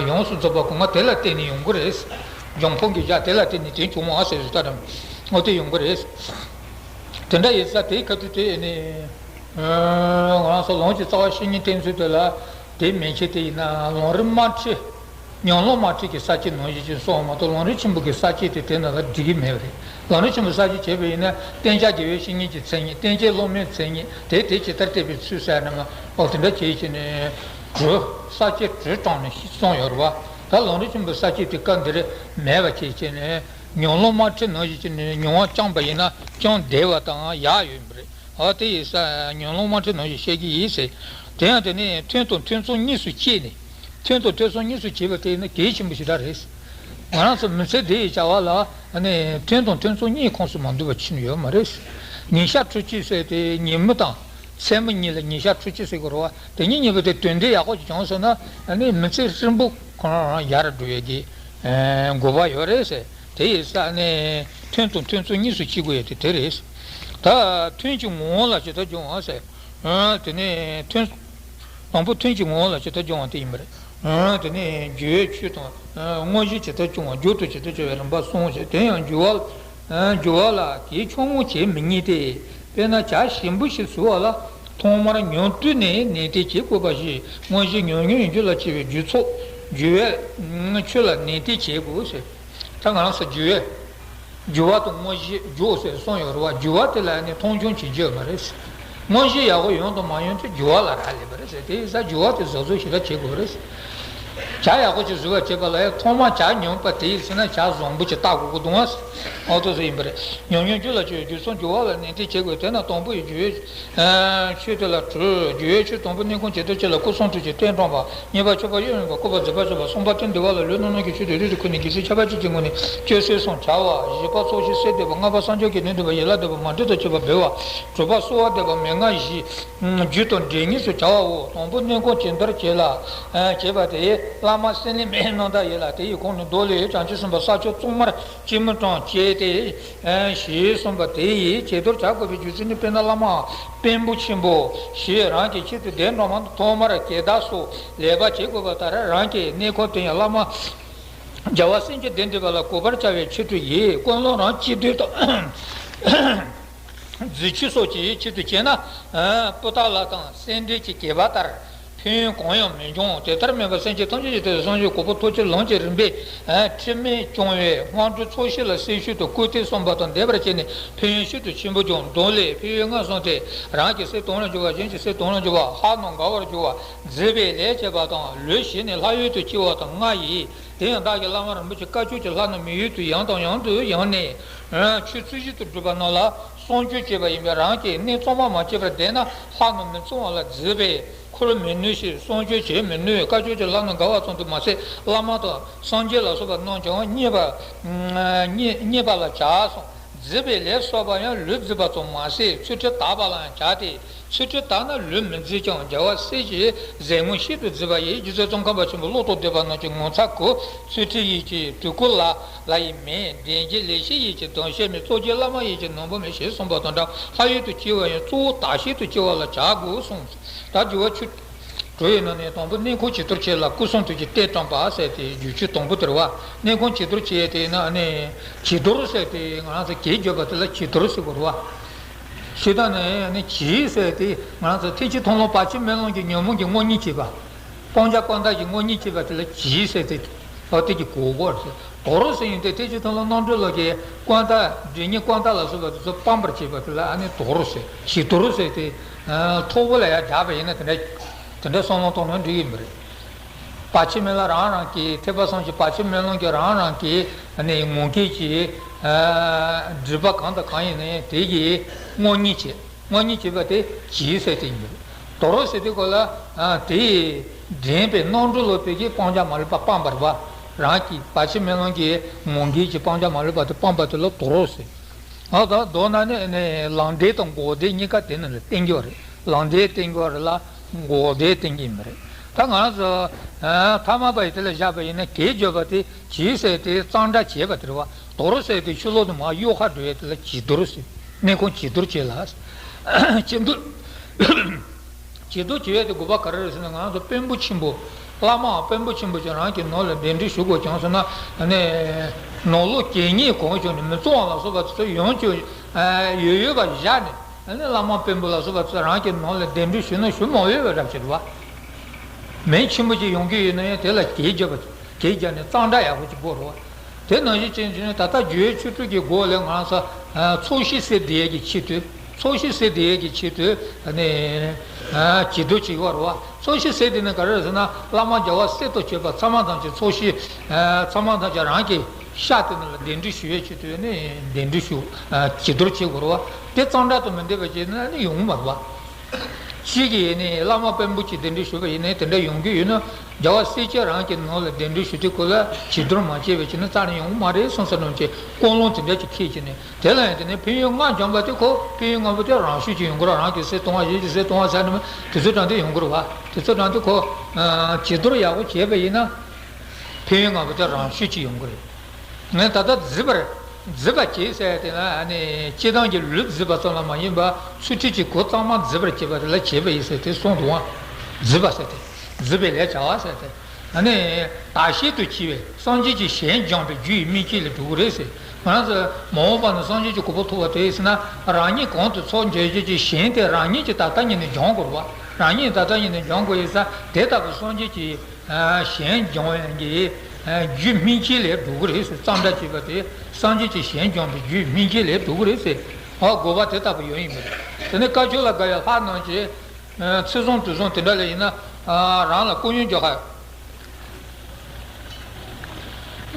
ཡོངས་སུ་རྫོགས་པ་གོ་ང་དེ་ལ་བརྟེན་ནས་ཡོང་གི་རེད། སྦྱོང་ཁུངས་ཀྱི་སྒྲ་དེ་ལ་བརྟེན་ནས་དེ་བྱུང་བ་ཟེར་ཟེར་ལྟ་དང་འོ་དེ་ཡོང་གི་རེད། དེ་འདྲ་ཡིན་ཙང་དེའི་ཁ་ཐུག་དེ་ནི། ང་རང་ཚོ་ལམ་གྱི་རྩ་བ་བཤེས་གཉེན་བསྟེན་ཚུལ་དེ་ལ་དེ་མན་ཆད་དེ་ཡིན་ན་ལམ་རིམ་དམར་ཁྲིད། ཉམས་ལམ་དམར་ཁྲིད་ཀྱི་ས་བཅད་ནང་བཞིན་ཅིག་སོང་བ་མ་གཏོགས་ལམ་རིམ་ཆེན་པོ་གི་ས་བཅད་དེ་དེ་ནང་ལ་འགྲིག་གི་མེད་པ་རེད། ལམ་རིམ་ཆེན་པོའི་ས་བཅད་བྱས་པ་ཡིན་ན་བསྟེན་བྱ་དགེ་བའི་བཤེས་གཉེན་གྱི་མཚན་ཉིད་བསྟེན་བྱའི་སློབ་མའི་མཚན་ཉིད་དེ་དེ་ཇི་ལྟར་བསྟེན་པའི་ཚུལ་ཟེར་ན་མ་ཨོ་དེ་འདྲ་བྱས་ཀྱི་ནས་དྲུག་ས་བཅད་དྲུག་བགྲངས་ནས་གསུངས་ཡོད་རེད་པ། ད་ལམ་རིམ་ཆེན་པོའི་ས་བཅད་དེ་སྐབས་འདིར་མེད་པ་བྱས་ཀྱི་ནས། ཉམས་ལམ་དམར་ཁྲིད་ནང་བཞིན་གྱི་ནི་མྱོང་བ་བཅངས་པ་ཡིན་ན་ཅུང་བདེ་བ་དང་ཡག་ཡོད་པ་རེད། ཨ་དེ་ཡིན་ཙང་ཉམས་ལམ་དམར་ཁྲིད་ནང་བཞིན་བཤད་ཀྱི་ཡིན་ཟེར། དེ་ཡང་དེ་ནི་ཐུན་དང་ཐུན་མཚུངས་གཉིས་སུ་བྱས་ནས། ཐུན་དང་ཐུན་མཚུངས་གཉིས་སུ་བྱས་པ་དེ་ནི་གལ་ཆེན་པོ་ཞེ་དྲག་རེད། ང་རང་ཚོ་མི་ཚེ་འདི་ཡི་བྱ་བ་ལ་ནི་ཐུན་དང་ཐུན་གཙོ་གཉིས་ཁོངས་སུ་མ་འདུ་བ་ཕྱིན་ཡོད་མ་རེད། ཉིན་ཞག་ཕྲུགས་གཅིག་ཟེར་ཏེ་ཉིན་མོ་དང་མཚན་མོ་གཉིས་ལ་ཉིན་ཞག་ཕྲུགས་གཅིག་ཟེར་དགོས་རེད་བ། དེ་གཉིས་གཉིས་པོ་དེ་དོན་འདི་ཡག་པོ་ཅིག་བྱུང་སོང་ན་ནི་མི་ཚེ་ཧྲིལ་པོ་ཁོ་རང་རང་ཡར་འགྲོ་ཡས་ཀྱི་དགོས་པ་ཡོད་རེད་ཟེར། དེ་ཡི་ས་ནི་ཐུན་དང་ཐུན་གཙོ་གཉིས་སུ་ཕྱེ་དགོས་ཡས་དེ་དེ་རེད། ད་ཐུན་གྱི་ངོ་བོ་ལ་ཇི་ལྟར་འབྱུང་བ་ཟེར། དེ་ནས་ཐུན། དང་པོ་ཐུན་གྱི་ངོ་བོ་ལ་ཇི་ལྟར་འབྱུང་བ་དེ་ཡིན་པ་རེད། དེ་ནས་རྒྱུ་བའི་ཆོས་དང་། དངོས་གཞི་ཇི་ལྟར་འབྱུང་བ། རྒྱུ་དང་བྱེད་དུ་བྱ་བའི་རིམ་པ་གསུམ་ཞེས། དེ་ཡང་རྒྱུ་བ། རྒྱུ་བ་ལ་དེའི་ཆུང་ངུ་བྱེད་མི་ཉན་ཏེ། དཔེར་ན་བྱ་ཞིམ་པོ་ཞིག་བཟོ་བ་ལ། ཐོག་མར་ཉུང་དུས་ནས་ནན་ཏན་བྱེད་དགོས་པ་བཞིན། དངོས་གཞི་ཉུང་ཉུང་ཡིན་རྒྱུ་ལ་བྱེད་པའི་རྒྱུ་ཚོགས། རྒྱུ་བའི་ཆོས་ལ་ནན་ཏན་བྱེད་དགོས་ཟེར། ད་ང་རང་ཚོ་རྒྱུ་བའི། རྒྱུ་བ་དང་དངོས་གཞི་རྒྱུ་ཟེར་གསུམ་ཡོད་རེད་བ། རྒྱུ་བ་དེ་ལ་ནི་མཐོང་ཆུང་བྱེད་རྒྱུ་ཡོད་མ་རེད། དངོས་གཞི་ཡག་པོ་ཡོང་དང་མ་ཡོང་དེ་རྒྱུ་བ་ལ་རག་ལས་པ་རེད་ཟེར། དེ་ཡིན་ཙང་རྒྱུ་བ་དེ་གཟབ་གཟབ་ཞེ་དྲག་བྱེད་དགོས་རེད། བྱ་ཡག་པོ་ཅིག་བཟོ་བར་བྱེད་པ་ལ་ཡང་ཐོག་མར་བྱ་ཉུང་བ་དེ་ཡིན་ཟེར་ན་བྱ་བཟང་པོ་ཅིག་བཏགས་དགོས་ཀྱི་འདུག་ཨ། འོ་དེ་ཚོ་ཡིན་པ་རེད། ཉུང་ཉུང་རྒྱུ་ལ་བྱེད་པའི་རྒྱུ་ཚོགས། རྒྱུ་བ་ལ་ནན་ཏན་བྱེད་དགོས། དེས་ན་དང་པོ་ཡི་རྒྱུ་བའི་ཆོས་དེ་ལ་གྲོལ། རྒྱུ་བའི་ཆོས་དང་པོ་གནས་ཁང་ཇི་ལྟར་བྱེད་ལ་སྐུ་གསུང་ཐུགས་ཀྱི་རྟེན་དྲངས་པ། གཉིས་པ་མཆོད་པ་གཡོ་མེད་པ་སྐུར་བ་འཛིན་པར་བྱེད་པ། གསུམ་པ་རྟེན་འབྲེལ་བ་ལ་ལུས་རྣམ་སྣང་གི་ཆོས་དང་རིགས་དྲུག་ཁོ་ནའི་རྒྱལ་སྲས་ཆར་པ་ཅན་གྱི་ངོ་ནས་སྤྱོད་གསལ་གསུམ་བྱ་བ། བཞི་པ་ཚོགས་ཞིང་སད་བསྡད་པ། ལྔ་པ་སངས་རྒྱས་ཀྱི་ནུས་ལྡན་པ་ཡན་ལག་བཟླས་པ་མ་འདྲེས་པ་བྱེད་པ་འབུལ་བ། དྲུག་པ་གསོལ་བ་འདེབས་པ་མན་ངག་བཞི། རྒྱུ་དང་འབྲས་གཉིས་སུ་བྱ་བའོ། དང་པོ་གནས་ཁང་ཇི་ལྟར་བྱེད་ལ་བྱེད་པ་དེ་བླ་མ་སེང་བློན་མའི་རྣམ་ཐར་ཡིན་ལ། དེ་ཡི་གོང་ནས་མདོ་ལས་བྱང་ཆུབ་སེམས་དཔའ་ས་ཕྱོགས་གཙང་མར་སྤྱི་མོས་དྲངས་བྱས་ཏེ། ཞེས་གསུངས་པ་དེ་ཡིས་བྱི་དོར་བྱ་དགོས་པའི་རྒྱུ་མཚན་ནི། དཔེར་ན་བླ་མ་དཔོན་པོ་ཆེན་པོ་ཞེས་རང་གི་ཆེད་དུ་གདན་འདྲ་མ་ཐོག་མར་གད་བདར་སོགས་ལེགས་པར་བྱེད་དགོས་པ་ལྟར། རང་གི་གནས་ཁང་དེ་ཡང་བླ་མ་རྒྱལ་བ་སེང་གེ་གདན་འདྲེན་པ་ལ་གོ་བར་བྱ་བའི་ཆེད་དུ་ཡིན། ཀུན་སློང་རང་གཅིག་བསྡུས་དང་རྫུས་ཆུ་སོགས་ཀྱི་ཆེད་དུ་བྱས་ན། སྤུ་སྟག་ལ་དང་སེ་འབྲས་ཀྱི་གད་པ་ལྟར། ཕན་ཡོན་གང་ཡང་མི་འབྱུང་། དེ་ལྟར་མིན་པར་སེམས་ཅན་ཐམས་ཅད་ཀྱི་དོན་དུ་བསམ་བཞིན་གོ་འཕང་ཐོབ་ཕྱིར་ལམ་གྱི་རིམ་པས་ཁྲིམས་མེད་སྐྱོང་བའི་སྔ་དྲོའི་ཚོགས་ཞིང་ལ་སེམས་ཤུགས་དང་བཀུར་སྟི་གསུམ་པ་དང་ལྡན་པར་བྱས་ནས་ཕན་ཡོན་ཤིན་ཏུ་ཆེན་པོ་འབྱུང་། མདོ་ལས། ཕན་ཡོན་ལྔ་གསུངས་ཏེ། རང་གི་སེམས་དོན་ལ་འཇུག་པ། གཞན་གྱི་སེམས་དོན་ལ་འཇུག་པ། ལྷ་རྣམས་དགའ་བར་འགྱུར་བ། མཛེས་པའི་ལས་བྱེད་པ་དང་། ལུས་ཞིག་ནས་ལྷ་ཡུལ་དུ་སྐྱེ་བ་དང་ལྔ་ཡིས། དེ་ཡང་བདག་གི་བླ་མ་རིན་པོ་ཆེ་བཀའ་ཆོས་ཀྱི་ལྷ་རྣམས་མི་ཡུལ་དུ་ཡང་དང་ཡང་དུ་ཡང་ནས་ཆོས་ཚུལ་བཞིན་དུ་སྒྲུབ་པ་རྣམས་ལ་བསམ་སྦྱོར་བྱེད་པ་ཡིན་པས། རང་གི་གནས་གཙང་མ་མ་བྱས་པར་བསྡད་ན་ལྷ་རྣམས་མི་གཙང་བ་ལ་མཛེས་པས་འཁུར་མི་ནུས་ཤིང་བསམ་སྦྱོར་བྱེད་མི་ནུས། བཀའ་ཆོས་ཀྱི་ལྷ་རྣམས་དགའ་བ་ཙམ་དུ་མ་ཟད། བླ་མ་དང་སངས་རྒྱས་ལ་སོགས་པ་རྣམས་ཀྱང་མཉེས་པ། མཉེས་མཉེས་པ་ལ་བྱ་གསུངས། མཛེས་པའི་ལས་གསོག་པ་ཡང་ལུས་མཛེས་པ་ཙམ་མ་ཟད། ཚུལ་ཁྲིམས་དག་པ་ལའང་བྱ་སྟེ། ཚུལ་ཁྲིམས་དག་ན་ལུས་མི་མཛེས་ཀྱང་རྒྱལ་བ་སྲས་ཀྱི་ཟས་ངོ་ཤིན་ཏུ་མཛེས་པ་ཡིས། རྗེ་བཙུན་ཙོང་ཁ་པ་ཆེན་པོ་བློ་ལྡོག་སྡེ་པ་རྣམས་ཀྱི་ངོ་མཚར་གོ། ཚུལ་ཁྲིམས་ཡིད་ཀྱི་དྲུང་སྐུ་ལ་ལྷ་ཡི་མིང་། གདེང་གི་ལེགས་བཤད་ཡིད་ཀྱི་གདམས་ཤིང་མིན། གཙུག་གི་བླ་མ་ཡིད་ཀྱི་ནོར་བུ་མིན། ཞེས་གསུངས་པ་དང་འདྲ། ལྷ་ཡུལ་དུ་སྐྱེ་བ་ཡང་གཙོ་བོ་བདག་གཞན་དུ་སྐྱེ་བ་ལ་བྱ་དགོས་གསུངས། ད་རྒྱུ་བ་ཆུ། གྲོ་ཡི་ནང་ནས་དང་པོ་གནས་ཁང་ཇི་ལྟར་བྱེད་ལ་སྐུ་གསུང་ཐུགས་ཀྱི་རྟེན་དྲངས་པ་ཟེར་ཏེ་རྒྱུ་ཆོས་དང་པོ་དེ་རེད་བ། གནས་ཁང་ཇི་ལྟར་བྱེད་དེ་ན་ནི་བྱི་དོར་ཟེར་ཏེ་ང་རང་ཚོ་གད་བརྗོད་པ་དེ་ལ་བྱི་དོར་ཟེར་དགོས་རེད་བ། ཞེ་སྡང་ནི་ནི་བྱི་ཟེར་ཏེ་ང་རང་ཚོ་ཐེག་ཆེན་མཐོང་ལམ་བར་ཆད་མེད་ལམ་གྱི་ཉོན་མོངས་ཀྱི་དངོས་གཉེན་བྱེད་པ། སྤང་བྱ་ཀུན་བཏགས་ཀྱི་དངོས་གཉེན་བྱེད་པ་དེ་ལ་བྱི་ཟེར་ཏེ། ཨོ་དེ་གི་གོ་གོ་རེད། དོར་ཟེར་ཡིན་ཏེ་ཐེག་ཆེན་མཐོང་ལམ་རྣམ་གྲོལ་ལ་གི་ཀུན་བཏགས་སྒྲིབ་གཉིས་ཀུན་བཏགས་ལ་སོགས་པ་དེ་ཚོ་སྤང་བར་བྱེད་པ་དེ་ལ་ཨ་ནི་དོར་ཟེར། བྱི་དོར་ཟེར་ཏེ། མཐོ་པོ་ལ་ཡང་སྦྱར་བ་ཡིན་ན་དེ་འདྲ། དེ་འདྲ་བསམ་བློ་གཏོང་ན་འགྲིག་གི་མི་རེད། བར་ཆད་མེད་ལམ་རང་རང་གི་ཐེག་པ་གསུམ་གྱི་བར་ཆད་མེད་ལམ་གྱི་རང་རང་གི་ནི་ངོ་སྐལ་གྱི་སྒྲིབ་པ་གང་དང་གང་ཡིན་ནའི་དེ་གི་དངོས་གཉེན་བྱེད། དངོས་གཉེན་བྱེད་པ་དེ་བྱི་ཟེར་ཏེ་ཡིན། དོར་ཟེར་དུས་སྐབས་ལ་དེ་འདྲེན་པའི་རྣམ་གྲོལ་ལ་ཕེབས་ཀྱི་སྤང་བྱ་མ་ལུས་པ་སྤངས་པ་རེད་བ། རང་གི་བར་ཆད་མེད་ལམ་གྱི་ངོ་སྐལ་གྱི་སྤང་བྱ་མ་ལུས་པ་དེ་སྤངས་པ་དེ་ལ་དོར་ཟེར། ཨ་ད་མདོར་ན་ནི་ནི་ལམ་བདེན་དང་འགོག་བདེན་གཉིས་ཀ་དེ་ནི་ལ་བསྟན་རྒྱུ་རེད། ལམ་བདེན་བསྟན་རྒྱུ་རེད་ལ་འགོག་བདེན་བསྟན་གྱི་མི་རེད། ད་ང་རང་ཚོ་ཐ་མལ་པ་ཡི་དེ་ལ་བཞག་པ་ཡིན་ན་གད་བརྗོད་པ་དེ་བྱི་ཟེར་ཏེ་གཙང་སྦྲ་བྱེད་པ་དེ་རེད་བ། དོར་ཟེར་ཏེ་ཕྱི་ལོགས་ནས་མར་གཡོ་ཁ་འགྲོ་ཡས་དེ་ལ་བྱི་དོར་ཟེར། གནས་ཁང་བྱི་དོར་བྱེད་ལ། བྱི་དོར། བྱི་དོར་བྱེད་ཡས་དེ་དགོས་པ་ག་རེ་རེད་ཟེར་ན་ང་ཚོ་དཔོན་པོ་ཆེན་པོ། བླ་མའམ་དཔོན་པོ་ཆེན་པོ་ཅིག་རང་གི་ནང་ལ་གདན་འདྲེན་ཞུ་དགོས་བྱུང་ཟེར་ན་ནི། ནང་ལོགས་གད་སྙིགས་གང་བྱུང་ནས་མི་གཙང་བ་ལ་སོགས་པ་དེ་ཚོ་ཡོང་རྒྱུ་ཡོད་ཡོད་པ་བཞག་ནས། ཨ་ནི་བླ་མ་དཔོན་པོ་ལ་སོགས་པ་ཚོ་རང་གི་ནང་ལ་གདན་འདྲེན་ཞུས་ན་ཞུ་མ་འོས་པའི་རབ་ཅིག་རེད་བ། མི་ཆེན་པོ་ཅིག་ཡོང་གི་ཡོད་ན་ཡང་དེ་ལ་གད་རྒྱབ་པ་གད་རྒྱབ་ནས་གཙང་སྦྲ་ཡག་པོ་ཅིག་དགོས་རེད་བ། དེ་ནང་བཞིན་བྱས་ནས་ད་ལྟ་རྒྱུ་བའི་ཆོས་དྲུག་གི་སྒོ་ལས་ང་རང་ཚོ་ཚོགས་ཞིང་སེལ་བསྡད་ཡས་ཀྱི་ཆེད་དུ། ཚོགས་ཞིང་སེལ་བསྡད་ཡས་ཀྱི་ཆེད་དུ་ཨ་ནི་བྱི་དོར་བྱེད་ཀྱི་ཡོད་རེད་བ། ཚོགས་ཞིང་སེལ་དེ་ནི་ག་རེ་རེད་ཟེར་ན་བླ་མ་རྒྱལ་བ་སྲས་དང་བཅས་པ་ཚང་མ་ཐམས་ཅད་ཚོགས་ཞིང་ཚང་མ་ཐམས་ཅད་རང་གི་ཤག་དེ་ནང་ལ་གདན་འདྲེན་ཞུ་ཡས་ཆེད་དུ་ནི་གདན་འདྲེན་ཞུ། བྱི་དོར་བྱེད་དགོས་རེད་བ། དེ་གཙང་སྦྲ་དང་མི་ལྡན་པ་བྱས་ན་ནི་ཡོང་གི་མ་རེད་བ། གཅིག་གིས་ནི་བླ་མ་དཔོན་པོ་གཅིག་གདན་འདྲེན་ཞུས་པ་ཡིན་ནའི་དེ་འདྲ་ཡོང་གི་ཡོད་ན། རྒྱལ་བ་སྲས་བཅས་རང་གི་ནང་ལ་གདན་འདྲེན་ཞུ་དུས་སྐབས་ལ་བྱི་དོར་མ་བྱས་པ་བྱས་ན་རྩ་ནས་ཡོང་གི་མ་རེད་གསུངས་ས་ནང་བཞིན་ཀུན་སློང་དེ་འདྲ་ཅིག་འཁྱེར་བྱས་ནས། དེ་ལ་ཡང་དེ་ནས་ཕན་ཡོན་ལྔ་འབྱུང་བ་དེ་ཁོ་ཕན་ཡོན་ལྔ་པོ་དེ་རང་ཤུགས་ཀྱིས་ཡོང་གི་རེད། རང་གི་སྲས་སྟོང་པ་གཞན་གྱི་སྲས་སྟོང་པ་ཟེར་ནས་དེ་ཚོའི་གྲངས་དེ་ཡོང་གི་རེད་བ། དེ་ཚོའི་གྲངས་དེ་ཁོ་བྱི་དོར་ཡག་པོ་བྱས་པ་ཡིན་ན་ཕན་ཡོན་ལྔ་པོ་དེ་རང་ཤུགས་ཀྱིས་ཡོང་གི་རེད། ངས་ད་ལྟ་བརྫིས་པར་བརྫིས་པ་བྱེད་ཟེར་དེ་ལ་ནི་སྤྱིར་བཏང་གི་ལུས་བརྫིས་པ་ཙམ་ལ་མ་ཡིན་པར་ཚུལ་ཁྲིམས་ཀྱི་གོ་གཙང་མ་བརྫིས་པར་བྱེད་པ་དེ་ལ་བྱེད་པ་ཡིན་ཟེར་དེ་གསུངས་འདུག་བ། བརྫིས་པ་ཟེར་དེ། བརྫིས་པའི་ལས་བྱ་བ་ཟེར་དེ། ཨ་ནི། བདག་བཞིན་དུ་འཆི་བས་སངས་རྒྱས་ཀྱི་ཞིང་སྦྱངས་པའི་རྒྱུ་ཡི་སྨིན་བྱེད་ལས་གྲུབ་ཀྱི་རེད་ཟེར། ང་རང་ཚོ་མ་འོངས་པ་ན་སངས་རྒྱས་ཀྱི་གོ་འཕང་ཐོབ་པ་དེ་ཡིན་ན་རང་ཉིད་གང་དུ་ཚོགས་འཇོག་རྒྱུ་ཀྱི་ཞིང་དེ་རང་ཉིད་ཀྱིས་ད་ལྟ་ཉིད་ནས་སྦྱང་དགོས་པ། རང་ཉིད་ད་ལྟ་ཉིད་ནས་སྦྱང་དགོས་ཡིན་ཙང་དེ་ལྟ་བུ་སངས་རྒྱས་ཀྱི་ཞིང་སྦྱང་བའི་གི་རྒྱུ་སྨིན་བྱེད་ལས་གྲུབ་ཀྱི་རེད་ཟེར། གཙང་སྦྲ་བྱེད་པ་དེ་སངས་རྒྱས་ཀྱི་ཞིང་སྦྱང་བའི་རྒྱུ་སྨིན་བྱེད་ལས་གྲུབ་ཀྱི་རེད་ཟེར། ཨ་དགོས་པ་དེ་ལྟ་བུ་ཡོད་ཡིན་པ་རེད། དེ་ནས་བཀའ་ཆོས་ལ་དགའ་བའི་ལྷ་རྣམས་ཀྱིས། ཚེ་བཟང་དུས་བཟང་དེ་འདྲ་ལ་ཡིན་ན། རང་ལ་སྐུ་ཡོན་རྒྱག་ཁ།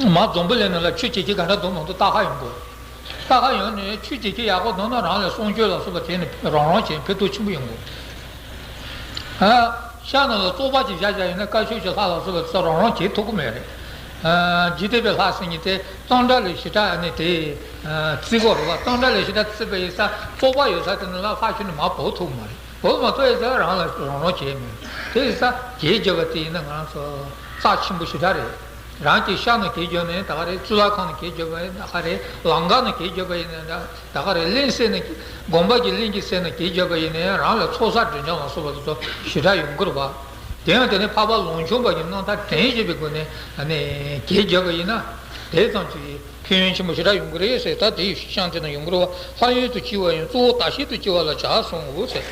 མ་འཛོམས་པོ་ལས་ནང་ལ་ཆོས་བྱེད་ཀྱི་ག་འདྲ་འདུག་མ་འདུག་ལྟ་ཁ་ཡོང་དགོས། ལྟ་ཁ་ཡོང་ནས་ཆོས་བྱེད་ཀྱི་ཡག་པོ་འདུག་ན་རང་ལ་གསུང་ཆོས་ལ་སོགས་པ་བྱས་ནས་རང་རང་བྱས་ཕན་ཐོགས་ཆེན་པོ་ཡོང་དགོས། ཤག་ནང་ལ་བཙོག་པ་ཅིག་བཞག་བཞག་ཡོད་ན་བཀའ་ཆོས་ཀྱི་ལྷ་ལ་སོགས་པ་ཚོ་རང་རང་བྱེད་ཐུབ་ཀྱི་མེད་རེད། འཇིག་རྟེན་པའི་ལྷ་ཟེར་མཁན་དེ་གཙང་སྦྲ་ལས་ཞེ་དྲག་ནས་དེ་བརྩི་དགོས་རེད་བ། གཙང་སྦྲ་ལས་ཞེ་དྲག་བརྩིས་པ་ཡིན་ཙང་བཙོག་པ་ཡོད་ས་དེ་ནང་ལ་ལྷ་ཁྱོན་ནས་མར་བབས་ཐུབ་ཀྱི་མ་རེད། བོད་མ་གཏོགས་ཡིན་ཙང་རང་ལ་རང་རང་བྱས་མེད། དེ་ཡིན་ཙང་གད་རྒྱབ་པ་དེ་ཡིན་ན་ང་རང་ཚོ་རྩ་ཆེན་པོ་ཞེ་དྲག་རེད། རང་གི་ཤག་ནང་གད་རྒྱབ་ནས་ད་ག་རེད། གཙུག་ལག་ཁང་ནང་གད་རྒྱབ་པ་ཡིན་ན་ད་ག་རེད། ལམ་ཁ་ནང་གད་རྒྱབ་པ་ཡིན་ན་ད་ག་རེད། གླིང་གསེབ་ནང་དགོན་པ་གི་གླིང་གི་གསེབ་ནང་གད་རྒྱབ་པ་ཡིན་ན་རང་ལ་ཚོགས་བསགས་སྒྲིབ་སྦྱང་ལ་སོགས་པ་དེ་ཚོ་ཞེ་དྲག་ཡོང་གི་རེད་བ། དེ་ཡང་དེ་ནི་འཕགས་པ་ལུང་སྟོན་པ་གི་རྣམ་ཐར་དྲན་བཞིན་པའི་སྒོ་ནས་གད་རྒྱབ་པ་ཡིན་ན་དེ་ཙམ་གྱིས། ཕན་ཡོན་ཆེན་པོ་ཞེ་དྲག་ཡོང་གི་རེད་ཟེར། ད་དེ་ཡི་ཤིང་དེ་ན་ཡོང་གི་རེད་བ། ལྷ་ཡུལ་དུ་སྐྱེ་བ་ཡང་གཙོ་བོ་བདག་བཞིན་དུ་སྐྱེ་བ་ལ་བྱ་གསུངས་འོ་ཟེར།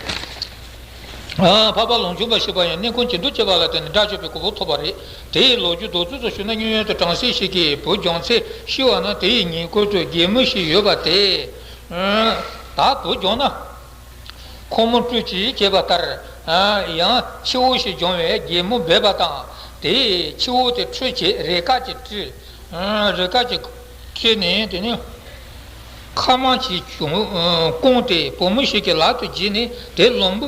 འཕགས་པ་ལུང་སྟོན་པ་ཞེས་པ་ཡང་གནས་ཁང་ཇེ་མཐོར་སྐྱེ་བ་ལ་བརྟེན་ནས་དགྲ་བཅོམ་པའི་གོ་འཕང་ཐོབ་པ་རེད། དེ་ཡི་ལོ་རྒྱུས་མདོར་བསྡུས་སུ་ཞུས་ན། སྔོན་ཡོན་ཏུ་བྲམ་ཟེ་ཞིག་གིས་བུ་སྦྱོང་ཚེ་ཤི་བ་ན་དེ་ཡི་ཉེ་འཁོར་དུ་རྒན་མོ་ཞིག་ཡོད་པ་དེས། ད་བུ་སྦྱོང་ན། ཁོ་མོ་སྤྲུལ་གྱིས་བྱས་པ་ལྟར། ཡང་ཁྱེའུ་ཞིག་སྦྱོང་བའི་རྒན་མོ་འབོད་པ་དང་། དེས་ཁྱེའུ་དེ་ཁྲུས་བྱས། རས་དཀར་གྱིས་དཀྲིས། རས་དཀར་གྱིས་དཀྲིས་ནས་དེ་ནས་ཁ་མང་གྱིས་བསྐོངས་ཏེ་བུ་མོ་ཞིག་གི་ལག་ཏུ་བགྱིས་ནས་དེ་ལུམ་བུ་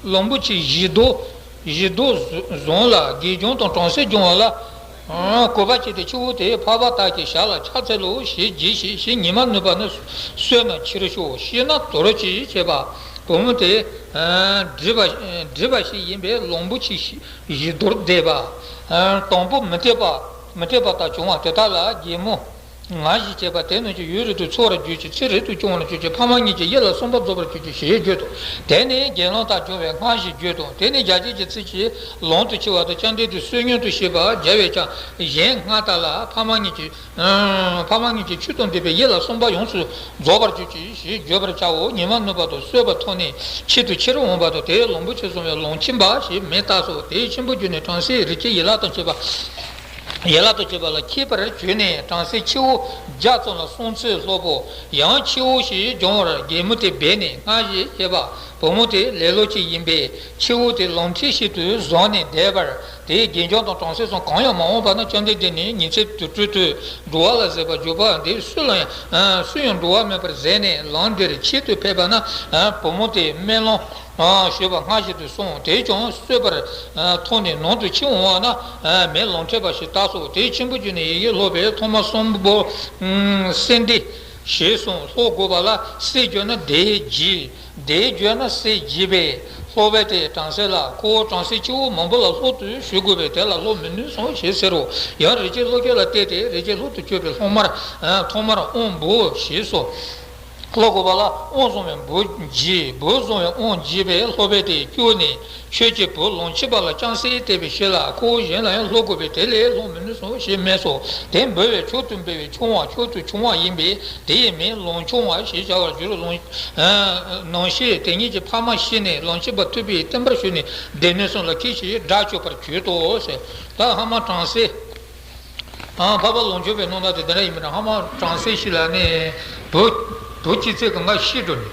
ལུམ་བུ་ཆུ་བཞི་མདོ་བཞི་མདོ་བཟུང་ལ་དགེ་སྦྱོང་དང་བྲམ་ཟེ་སྦྱོང་བ་ལ། གུས་པ་བྱས་ཏེ་ཁྱེའུ་དེ་འཕགས་པ་དག་གི་ཞབས་ལ་ཕྱག་འཚལ་ལོ་ཞེས་བགྱིས་ཤིང་ཉི་མ་ནུབ་པ་ན་གསོས་ན་ཕྱིར་ཤོག་ཤི་ན་དོར་ཅིག་བྱས་པ། བུ་མོ་དེ་སྒྲིབ་པ་སྒྲིབ་པ་ཞིག་ཡིན་པས་ལུམ་བུ་ཆུ་བཞི་མདོར་བསྡེབས་པ། དང་པོ་མུ་སྟེགས་པ་མུ་སྟེགས་པ་དག་བྱུང་བ་དེ་དག་ལ་རྒན་མོ་ང་ཞེས་བྱ་བ་དེ་རྣམས་ཀྱི་ཡུན་རིང་དུ་འཚོ་བར་གྱུར་ཅིག་ཚེ་རིང་དུ་སྐྱོང་བར་གྱུར་ཅིག་ཕ་མ་གཉིས་ཀྱི་ཡིད་ལ་བསམ་པ་རྫོགས་པར་གྱུར་ཅིག་ཞེས་བརྗོད་དོ། དེ་ནས་དགེ་སློང་དག་སྦྱོང་བས་སྔར་བཞིན་བརྗོད་དོ། དེ་ནས་རྒྱལ་བྱེད་ཀྱི་ཚིག་གིས་ལམ་དུ་ཁྱེར་བ་དང་། བཅོམ་ལྡན་འདས་བསོད་སྙོམས་དུ་བྱེད་པར་བྱ་བས་ཀྱང་གཞན་སྔར་དག་ལ་ཕ་མ་གཉིས་ཀྱི་ཕ་མ་གཉིས་ཀྱི་ཆོས་དང་ལྡན་པའི་ཡིད་ལ་བསམ་པ་ཡོངས་སུ་རྫོགས་པར་གྱུར་ཅིག་ཞེས་བརྗོད་པར་བྱའོ། ཉི་མ་ནུབ་པ་དང་གསོས་པ་ཐོབ་ནས་ཆེད་དུ་ཕྱིར་འོང་བ་དང་། དེས་ལུམ་བུ་ཆུ་བཟུང་བས་ལུམ་ཁྱིམ་པ་ཞེས་མིང་བཏགས་སོ། དེའི་ཁྱིམ་པོ་བརྒྱུད་ནས་བྲམ་ཟེའི་རིགས་ཀྱི་ཡན་ལག་དང་བཅས་པ། ཡན་ལག་ཏུ་བྱེད་པ་ལ་མཁས་པར་གྱུར་ནས་བྲམ་ཟེ་ཁྱེའུ་བརྒྱ་ཙམ་ལ་གསུངས་ཚུལ་སློབ་བུ་ཡང་ཁྱེའུ་ཞིག་སྦྱོང་བར་རྒན་མོ་དེ་འབད་ནས་སྔར་བཞིན་བྱས་པ། བུ་མོ་དེ་ལེ་ལོ་ཅིག་ཡིན་པས་ཁྱེའུ་དེ་ལུམ་ཁྱིམ་ཞིག་ཏུ་བཟུང་ནས་བསྡད་པར། དེའི་དགེ་སྦྱོང་དང་བྲམ་ཟེ་གསུམ་གང་ཡང་མ་འོངས་པ་ན་བཅོམ་ལྡན་འདས་ནི་ཉིན་མཚན་དུས་དྲུག་ཏུ་འགྲོ་བ་ལ་གཟིགས་པར་འགྱུར་བ་འདི་སུ་ལ་ཡང་སུ་ཡང་འགྲོ་བ་མེད་པར་གཟིགས་ནས་ལམ་འདིར་ཆེད་དུ་ཕེབས་པ་ན། བུ་མོ་དེ་སྨོན་ལམ་ཞུས་པ་སྔར་བཞིན་དུ་སོང་། དེས་ཀྱང་གསོས་པར་མཐོང་ནས་ནང་དུ་ཕྱིར་འོང་བ་ན་མི་ལམ་ཁྱིམ་པ་ཞིག་བལྟས་སོ། དེའི་ཁྱིམ་པོ་བརྒྱུད་ནས་ཡི་གེ་སློབ་པས་ཐོག་མར་གསུམ་པོ་སེ་འབྲས་ཞེས་གསུངས། ཀློག་དགོས་པ་ལ་སེ་བརྗོད་ན་བདེ་བགྱིད། བདེ་བརྗོད་ན་སེ་བགྱིད་པས། སློབ་པས་དེ་བྲམ་ཟེ་ལ། ཁོ་བོ་བྲམ་ཟེ་ཁྱེའུ་མང་པོ་ལ་སློབ་ཏུ་ཞུགས་དགོས་པས་དེ་ལ་སློབ་མི་ནུས་སོ་ཞེས་ཟེར་རོ། ཡང་རིག་བྱེད་བློ་སྐྱེད་ལ་བལྟས་ཏེ་རིག་བྱེད་སློབ་ཏུ་གཅོད་པའི་སློབ་མར་ཐོག་མར་དབང་བོ་ཞེས་སོ། ཀློག་དགོས་པ་ལ་དབང་བཟུང་བས་བུ་བགྱིད། བུ་བཟུང་བས་དབང་བགྱིས་པས་སློབ་པས་དེ་སྐྱོར་ནས་ཁྱོད་ཀྱི་བུ་ལམ་ཁྱིམ་པ་ལ་ཅུང་ཟད་བལྟས་པའི་ཕྱིར་ལ་ཁོ་བོ་གཞན་ལ་ཡང་སློབ་དགོས་པས་དེ་ལས་སློབ་མི་ནུས་སོ་ཞེས་སྨྲས་སོ། དེ་འབུལ་བས་མཆོག་ཏུ་འབུལ་བའི་ཆུང་བ་མཆོག་ཏུ་ཆུང་བ་ཡིན་པས་དེ་ཡི་མིང་ལམ་ཆུང་བ་ཞེས་བྱ་བར་གྱུར། ལམ་ནང་ཤེས་དེ་ཉིད་ཀྱི་ཕ་མ་ཤི་ནས་ལམ་ཁྱིམ་པ་ཐུབ་པས་བསྟན་པར་ཞུས་ནས་སྡེ་སྣོད་གསུམ་ལ་མཁས་ཤིང་དགྲ་གཅོད་པར་གྱུར་ཏོ་ཟེར། ད་ཧ་མ་བྲམ་ཟེ། ཨ་འཕགས་པ་ལུང་སྟོན་པའི་རྣམ་ཐར་དེ་དེ་འདྲ་ཡིན་པ་ན་ཧ་མ་བྲམ་ཟེ་ཞིག་ལ་ནི་བུ་བུ་སྐྱེས་ཚེ་གང་ག་ཤི་འགྲོ་ནས།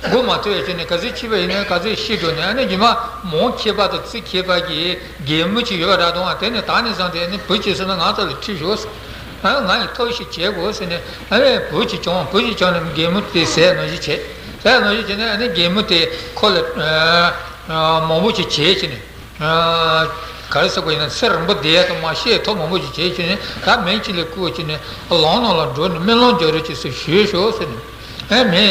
མགོ་མ་ཐོན་ཡ་བྱས་ནས་ག་ཚོད་འཆི་བ་ཡིན་ན་ག་ཚོད་ཤི་འགྲོ་ནས། ཨ་ནི་རྗེས་མ་མོ་མཁས་པ་དང་ཚིག་མཁས་པ་གི་རྒན་མོ་ཅིག་ཡོད་པ་འདྲ་འདུག་ཨ་དེ་ནི་ད་ནི་བཟང་སྟེ་ནི་བུ་སྐྱེས་སོང་ན་ང་ཚོ་ལ་ཁྲིད་ཤོག་ཨ་ང་ཡི་ཐབས་ཤིག་བྱེད་དགོས་ཟེར་ནས། ཨ་ནི་བུ་ཅིག་བྱུང་། བུ་ཅིག་བྱུང་ནས་རྒན་མོ་དེ་ཟས་ནང་བཞིན་བྱས། ཟས་ནང་བཞིན་བྱས་ནས་ཨ་ནི་རྒན་མོ་དེ་ཁོ་ལ། མང་པོ་ཅིག་བྱས་བྱས་ནས། ག་རེ་ཟེར་དགོས་ཡིན་ན། ཚེ་རིང་པོ་བསྡད་ཡ་དང་མ་ཤི་ཡ་ཐབས་མང་པོ་ཅིག་བྱས་བྱས་ནས། ད་མེ་གཅིག་ལ་བསྐུར་བྱས་ནས་ལམ་ནང་ལ་འགྲོ་ནས་སྨོན་ལམ་རྒྱག་རོགས་བྱེད་ཟེར་ཞུས་ཤོག་ཟེར་ནས། ཨེ་མེ།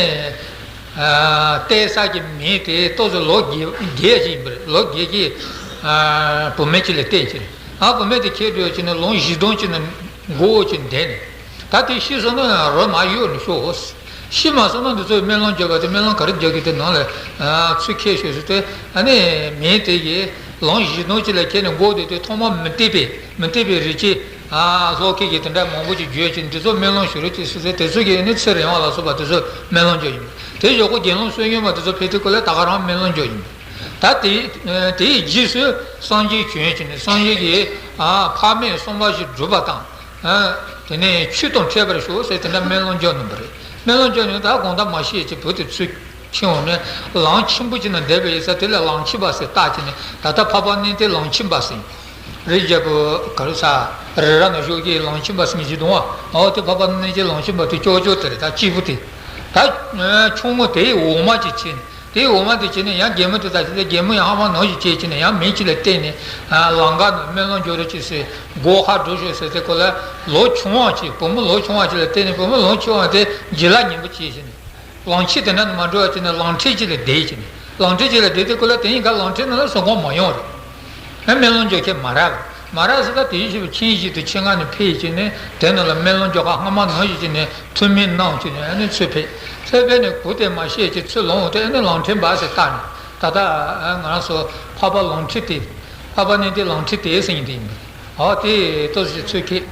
བལྟས་ས་གི་མེ་དེ་ཏོག་ཙམ་ལོ་བརྒྱད་བརྒྱད་ཅིག་ཡིན་པ་རེད། ལོ་བརྒྱད་ཀྱི་བུད་མེད་ཅིག་ལ་བསྟན་བྱས་ནས། ཨ། བུད་མེད་དེ་ཁྱེར་འགྲོ་བྱས་ནས་ལམ་བཞི་སྟོང་ཅིག་ནང་མགོ་བོ་ཅིག་འདེད་ནས། ད་དེ་ཤི་སོང་ན་རོ་མ་གཡོགས་ནས་ཤོག། ཤི་མ་སོང་ན་འདི་ཚོས་སྨོན་ལམ་བརྒྱབ་པ་དེ། སྨོན་ལམ་ག་རེ་བརྒྱབ་ཀྱི་དེ་ནང་ལ་ཚུར་ཁྱེར་ཤོག་ཟེར་ཏེ། ཨ་ནི་མེ་དེ་གིས་ལམ་བཞི་སྟོང་ཅིག་ལ་ཁྱེར་ནས་མགོ་བོ་དེ་དེ་ཐོག་མ་མུ་སྟེགས་པའི་མུ་སྟེགས་པའི་རིགས་ཀྱི། ཨ། ལྷོ་ཁའི་གི་དེ་འདྲ་མང་པོ་ཅིག་བརྗོད་ཅིག། འདི་ཚོ་སྨོན་ལམ་ཞུ་རོགས་ཅིག་ཟེར་ཟེར། དེ་ཚོ་གིས་ནི་ཚེ་རིང་བ་ལ་སོགས་པ་དེ་ཚོ་སྨོན་ལམ་བརྒྱབ་ཡིན། དེ་ཞོག་ཁོ་དགེ་སློང་བསོད་སྙོམས་མ་དེ་ཚོ་ཕེབས་དུས་སྐབས་ལ་ད་ག་རང་སྨོན་ལམ་བརྒྱབ་ཡིན། ད་དེའི་དེའི་རྗེས་སུ་སངས་རྒྱས་བྱོན་བྱས་ནས། སངས་རྒྱས་ཀྱིས། ཨ། ཕ་མེས་གསུངས་པ་བཞིན་སྒྲུབ་པ་དང་། ཨ། དེ་ནས་ཆོས་དང་འཕྲད་པར་ཤོག་ཟེར། དེ་འདྲ་སྨོན་ལམ་བརྒྱབ་གནང་བ་རེད། སྨོན་ལམ་བརྒྱབ་ནས་ད་དགོང་དག་མ་ཤི་ཡ་ཅིག་བུ་དེ་ཚུར་ཁྱེར་འོང་ནས་ལམ་ཆེན་པོ་ཅིག་ནང་བསྡད་པ་ཡིན་ཙང་། དེ་ལ་ལམ་ཆེན་པ་ཟེར་བཏགས་བྱས་ནས། ད་ལྟ་འཕགས་པ་གནས་བརྟན་ལམ་ཆེན་པ་ཟེར། རི་རྒྱལ་པོ་ག་རེ་ཟེར། རི་རབ་ནས་ཞོག་གི་ལམ་ཆེན་པ་ཟེར་མཁན་ཅིག་འདུག་པ། འོ་དེ་འཕགས་པ་གནས་བརྟན་ལམ་ཆེན་པ་དེ་ཅོག་ཅོག་དེ་རེད། ད་གཅིག་པུ་དེ། ད་ཆུང་ངུ་དེའི་འོག་མ་ཅིག་བྱས་ནས། དེའི་འོག་མ་དེ་བྱས་ནས་ཡང་རྒན་མོ་དེ་དང་བྱས་ཏེ། རྒན་མོ་ཡང་ཧ་མ་ནོར་ཞིག་བྱས་བྱས་ནས། ཡང་མེ་གཅིག་ལ་བསྟན་ནས། ཨ། ལམ་ཁ་ནང་སྨོན་ལམ་རྒྱག་རོགས་བྱེད་ཟེར། སྒོ་ཁར་འགྲོ་ཤོག་ཟེར་ཏེ། ཁོ་ལ་ལོ་ཆུང་བ་ཅིག། བུ་མོ་ལོ་ཆུང་བ་ཅིག་ལ་བསྟན་ནས། བུ་མོ་ལོ་ཆུང་བ་དེ་བྱིན་རླབས་ངན་པ་བྱས་བྱས་ནས། ལམ་ཆེན་དེ་འདྲ་ནང་མ་འགྲོ་བ་བྱས་ནས། ལམ་ཁྲིད་ཅིག་ལ་བསྡད་བྱས་ནས། ལམ་ཁྲིད་ཅིག་ལ་བསྡད་དུས་སྐབས་ལ། དེ་གཉིས་ཀ་ལམ་ཁྲིད་ནང་ལ་གསོན་ཁོག་མ་ཡོང་རེད། ཨ། སྨོན་ལམ་རྒྱག་མཁན་མ་རག་པ། མ་རག་ཟེར། ད་དེའི་ཕྱིར་ཁྱིམ་གཞིས་དེ་ཕྱི་ནང་ནས་ཕེབས་བྱས་ནས། དེ་ནང་ལ་སྨོན་ལམ་རྒྱག་ག་ཧ་མ་ནོར་ཞིག་བྱས་ནས། ཐུགས་སྨོན་གནང་བྱས་ནས། ཨ་ནི་ཚུར་ཕེབས། ཚུར་ཕེབས་ནས་བུ་དེ་མ་ཤི་ཡ་ཅིག་ཚུར་ལོངས་ཏེ། ཨ་ནི་ལམ་ཁྲིད་འབའ་ཟེར་བཏགས་ནས། ད་ལྟ་ང་རང་ཚོ་འཕགས་པ་ལམ་ཁྲིད་དེ། འཕགས་པ་གནས་བརྟན་ལམ་ཁྲིད་དེ་ཟེར་མཁན་དེ་ཡིན་པ་རེད། འོ་དེ་ཏོག་ཙམ་ཚུར་ཁྱེར།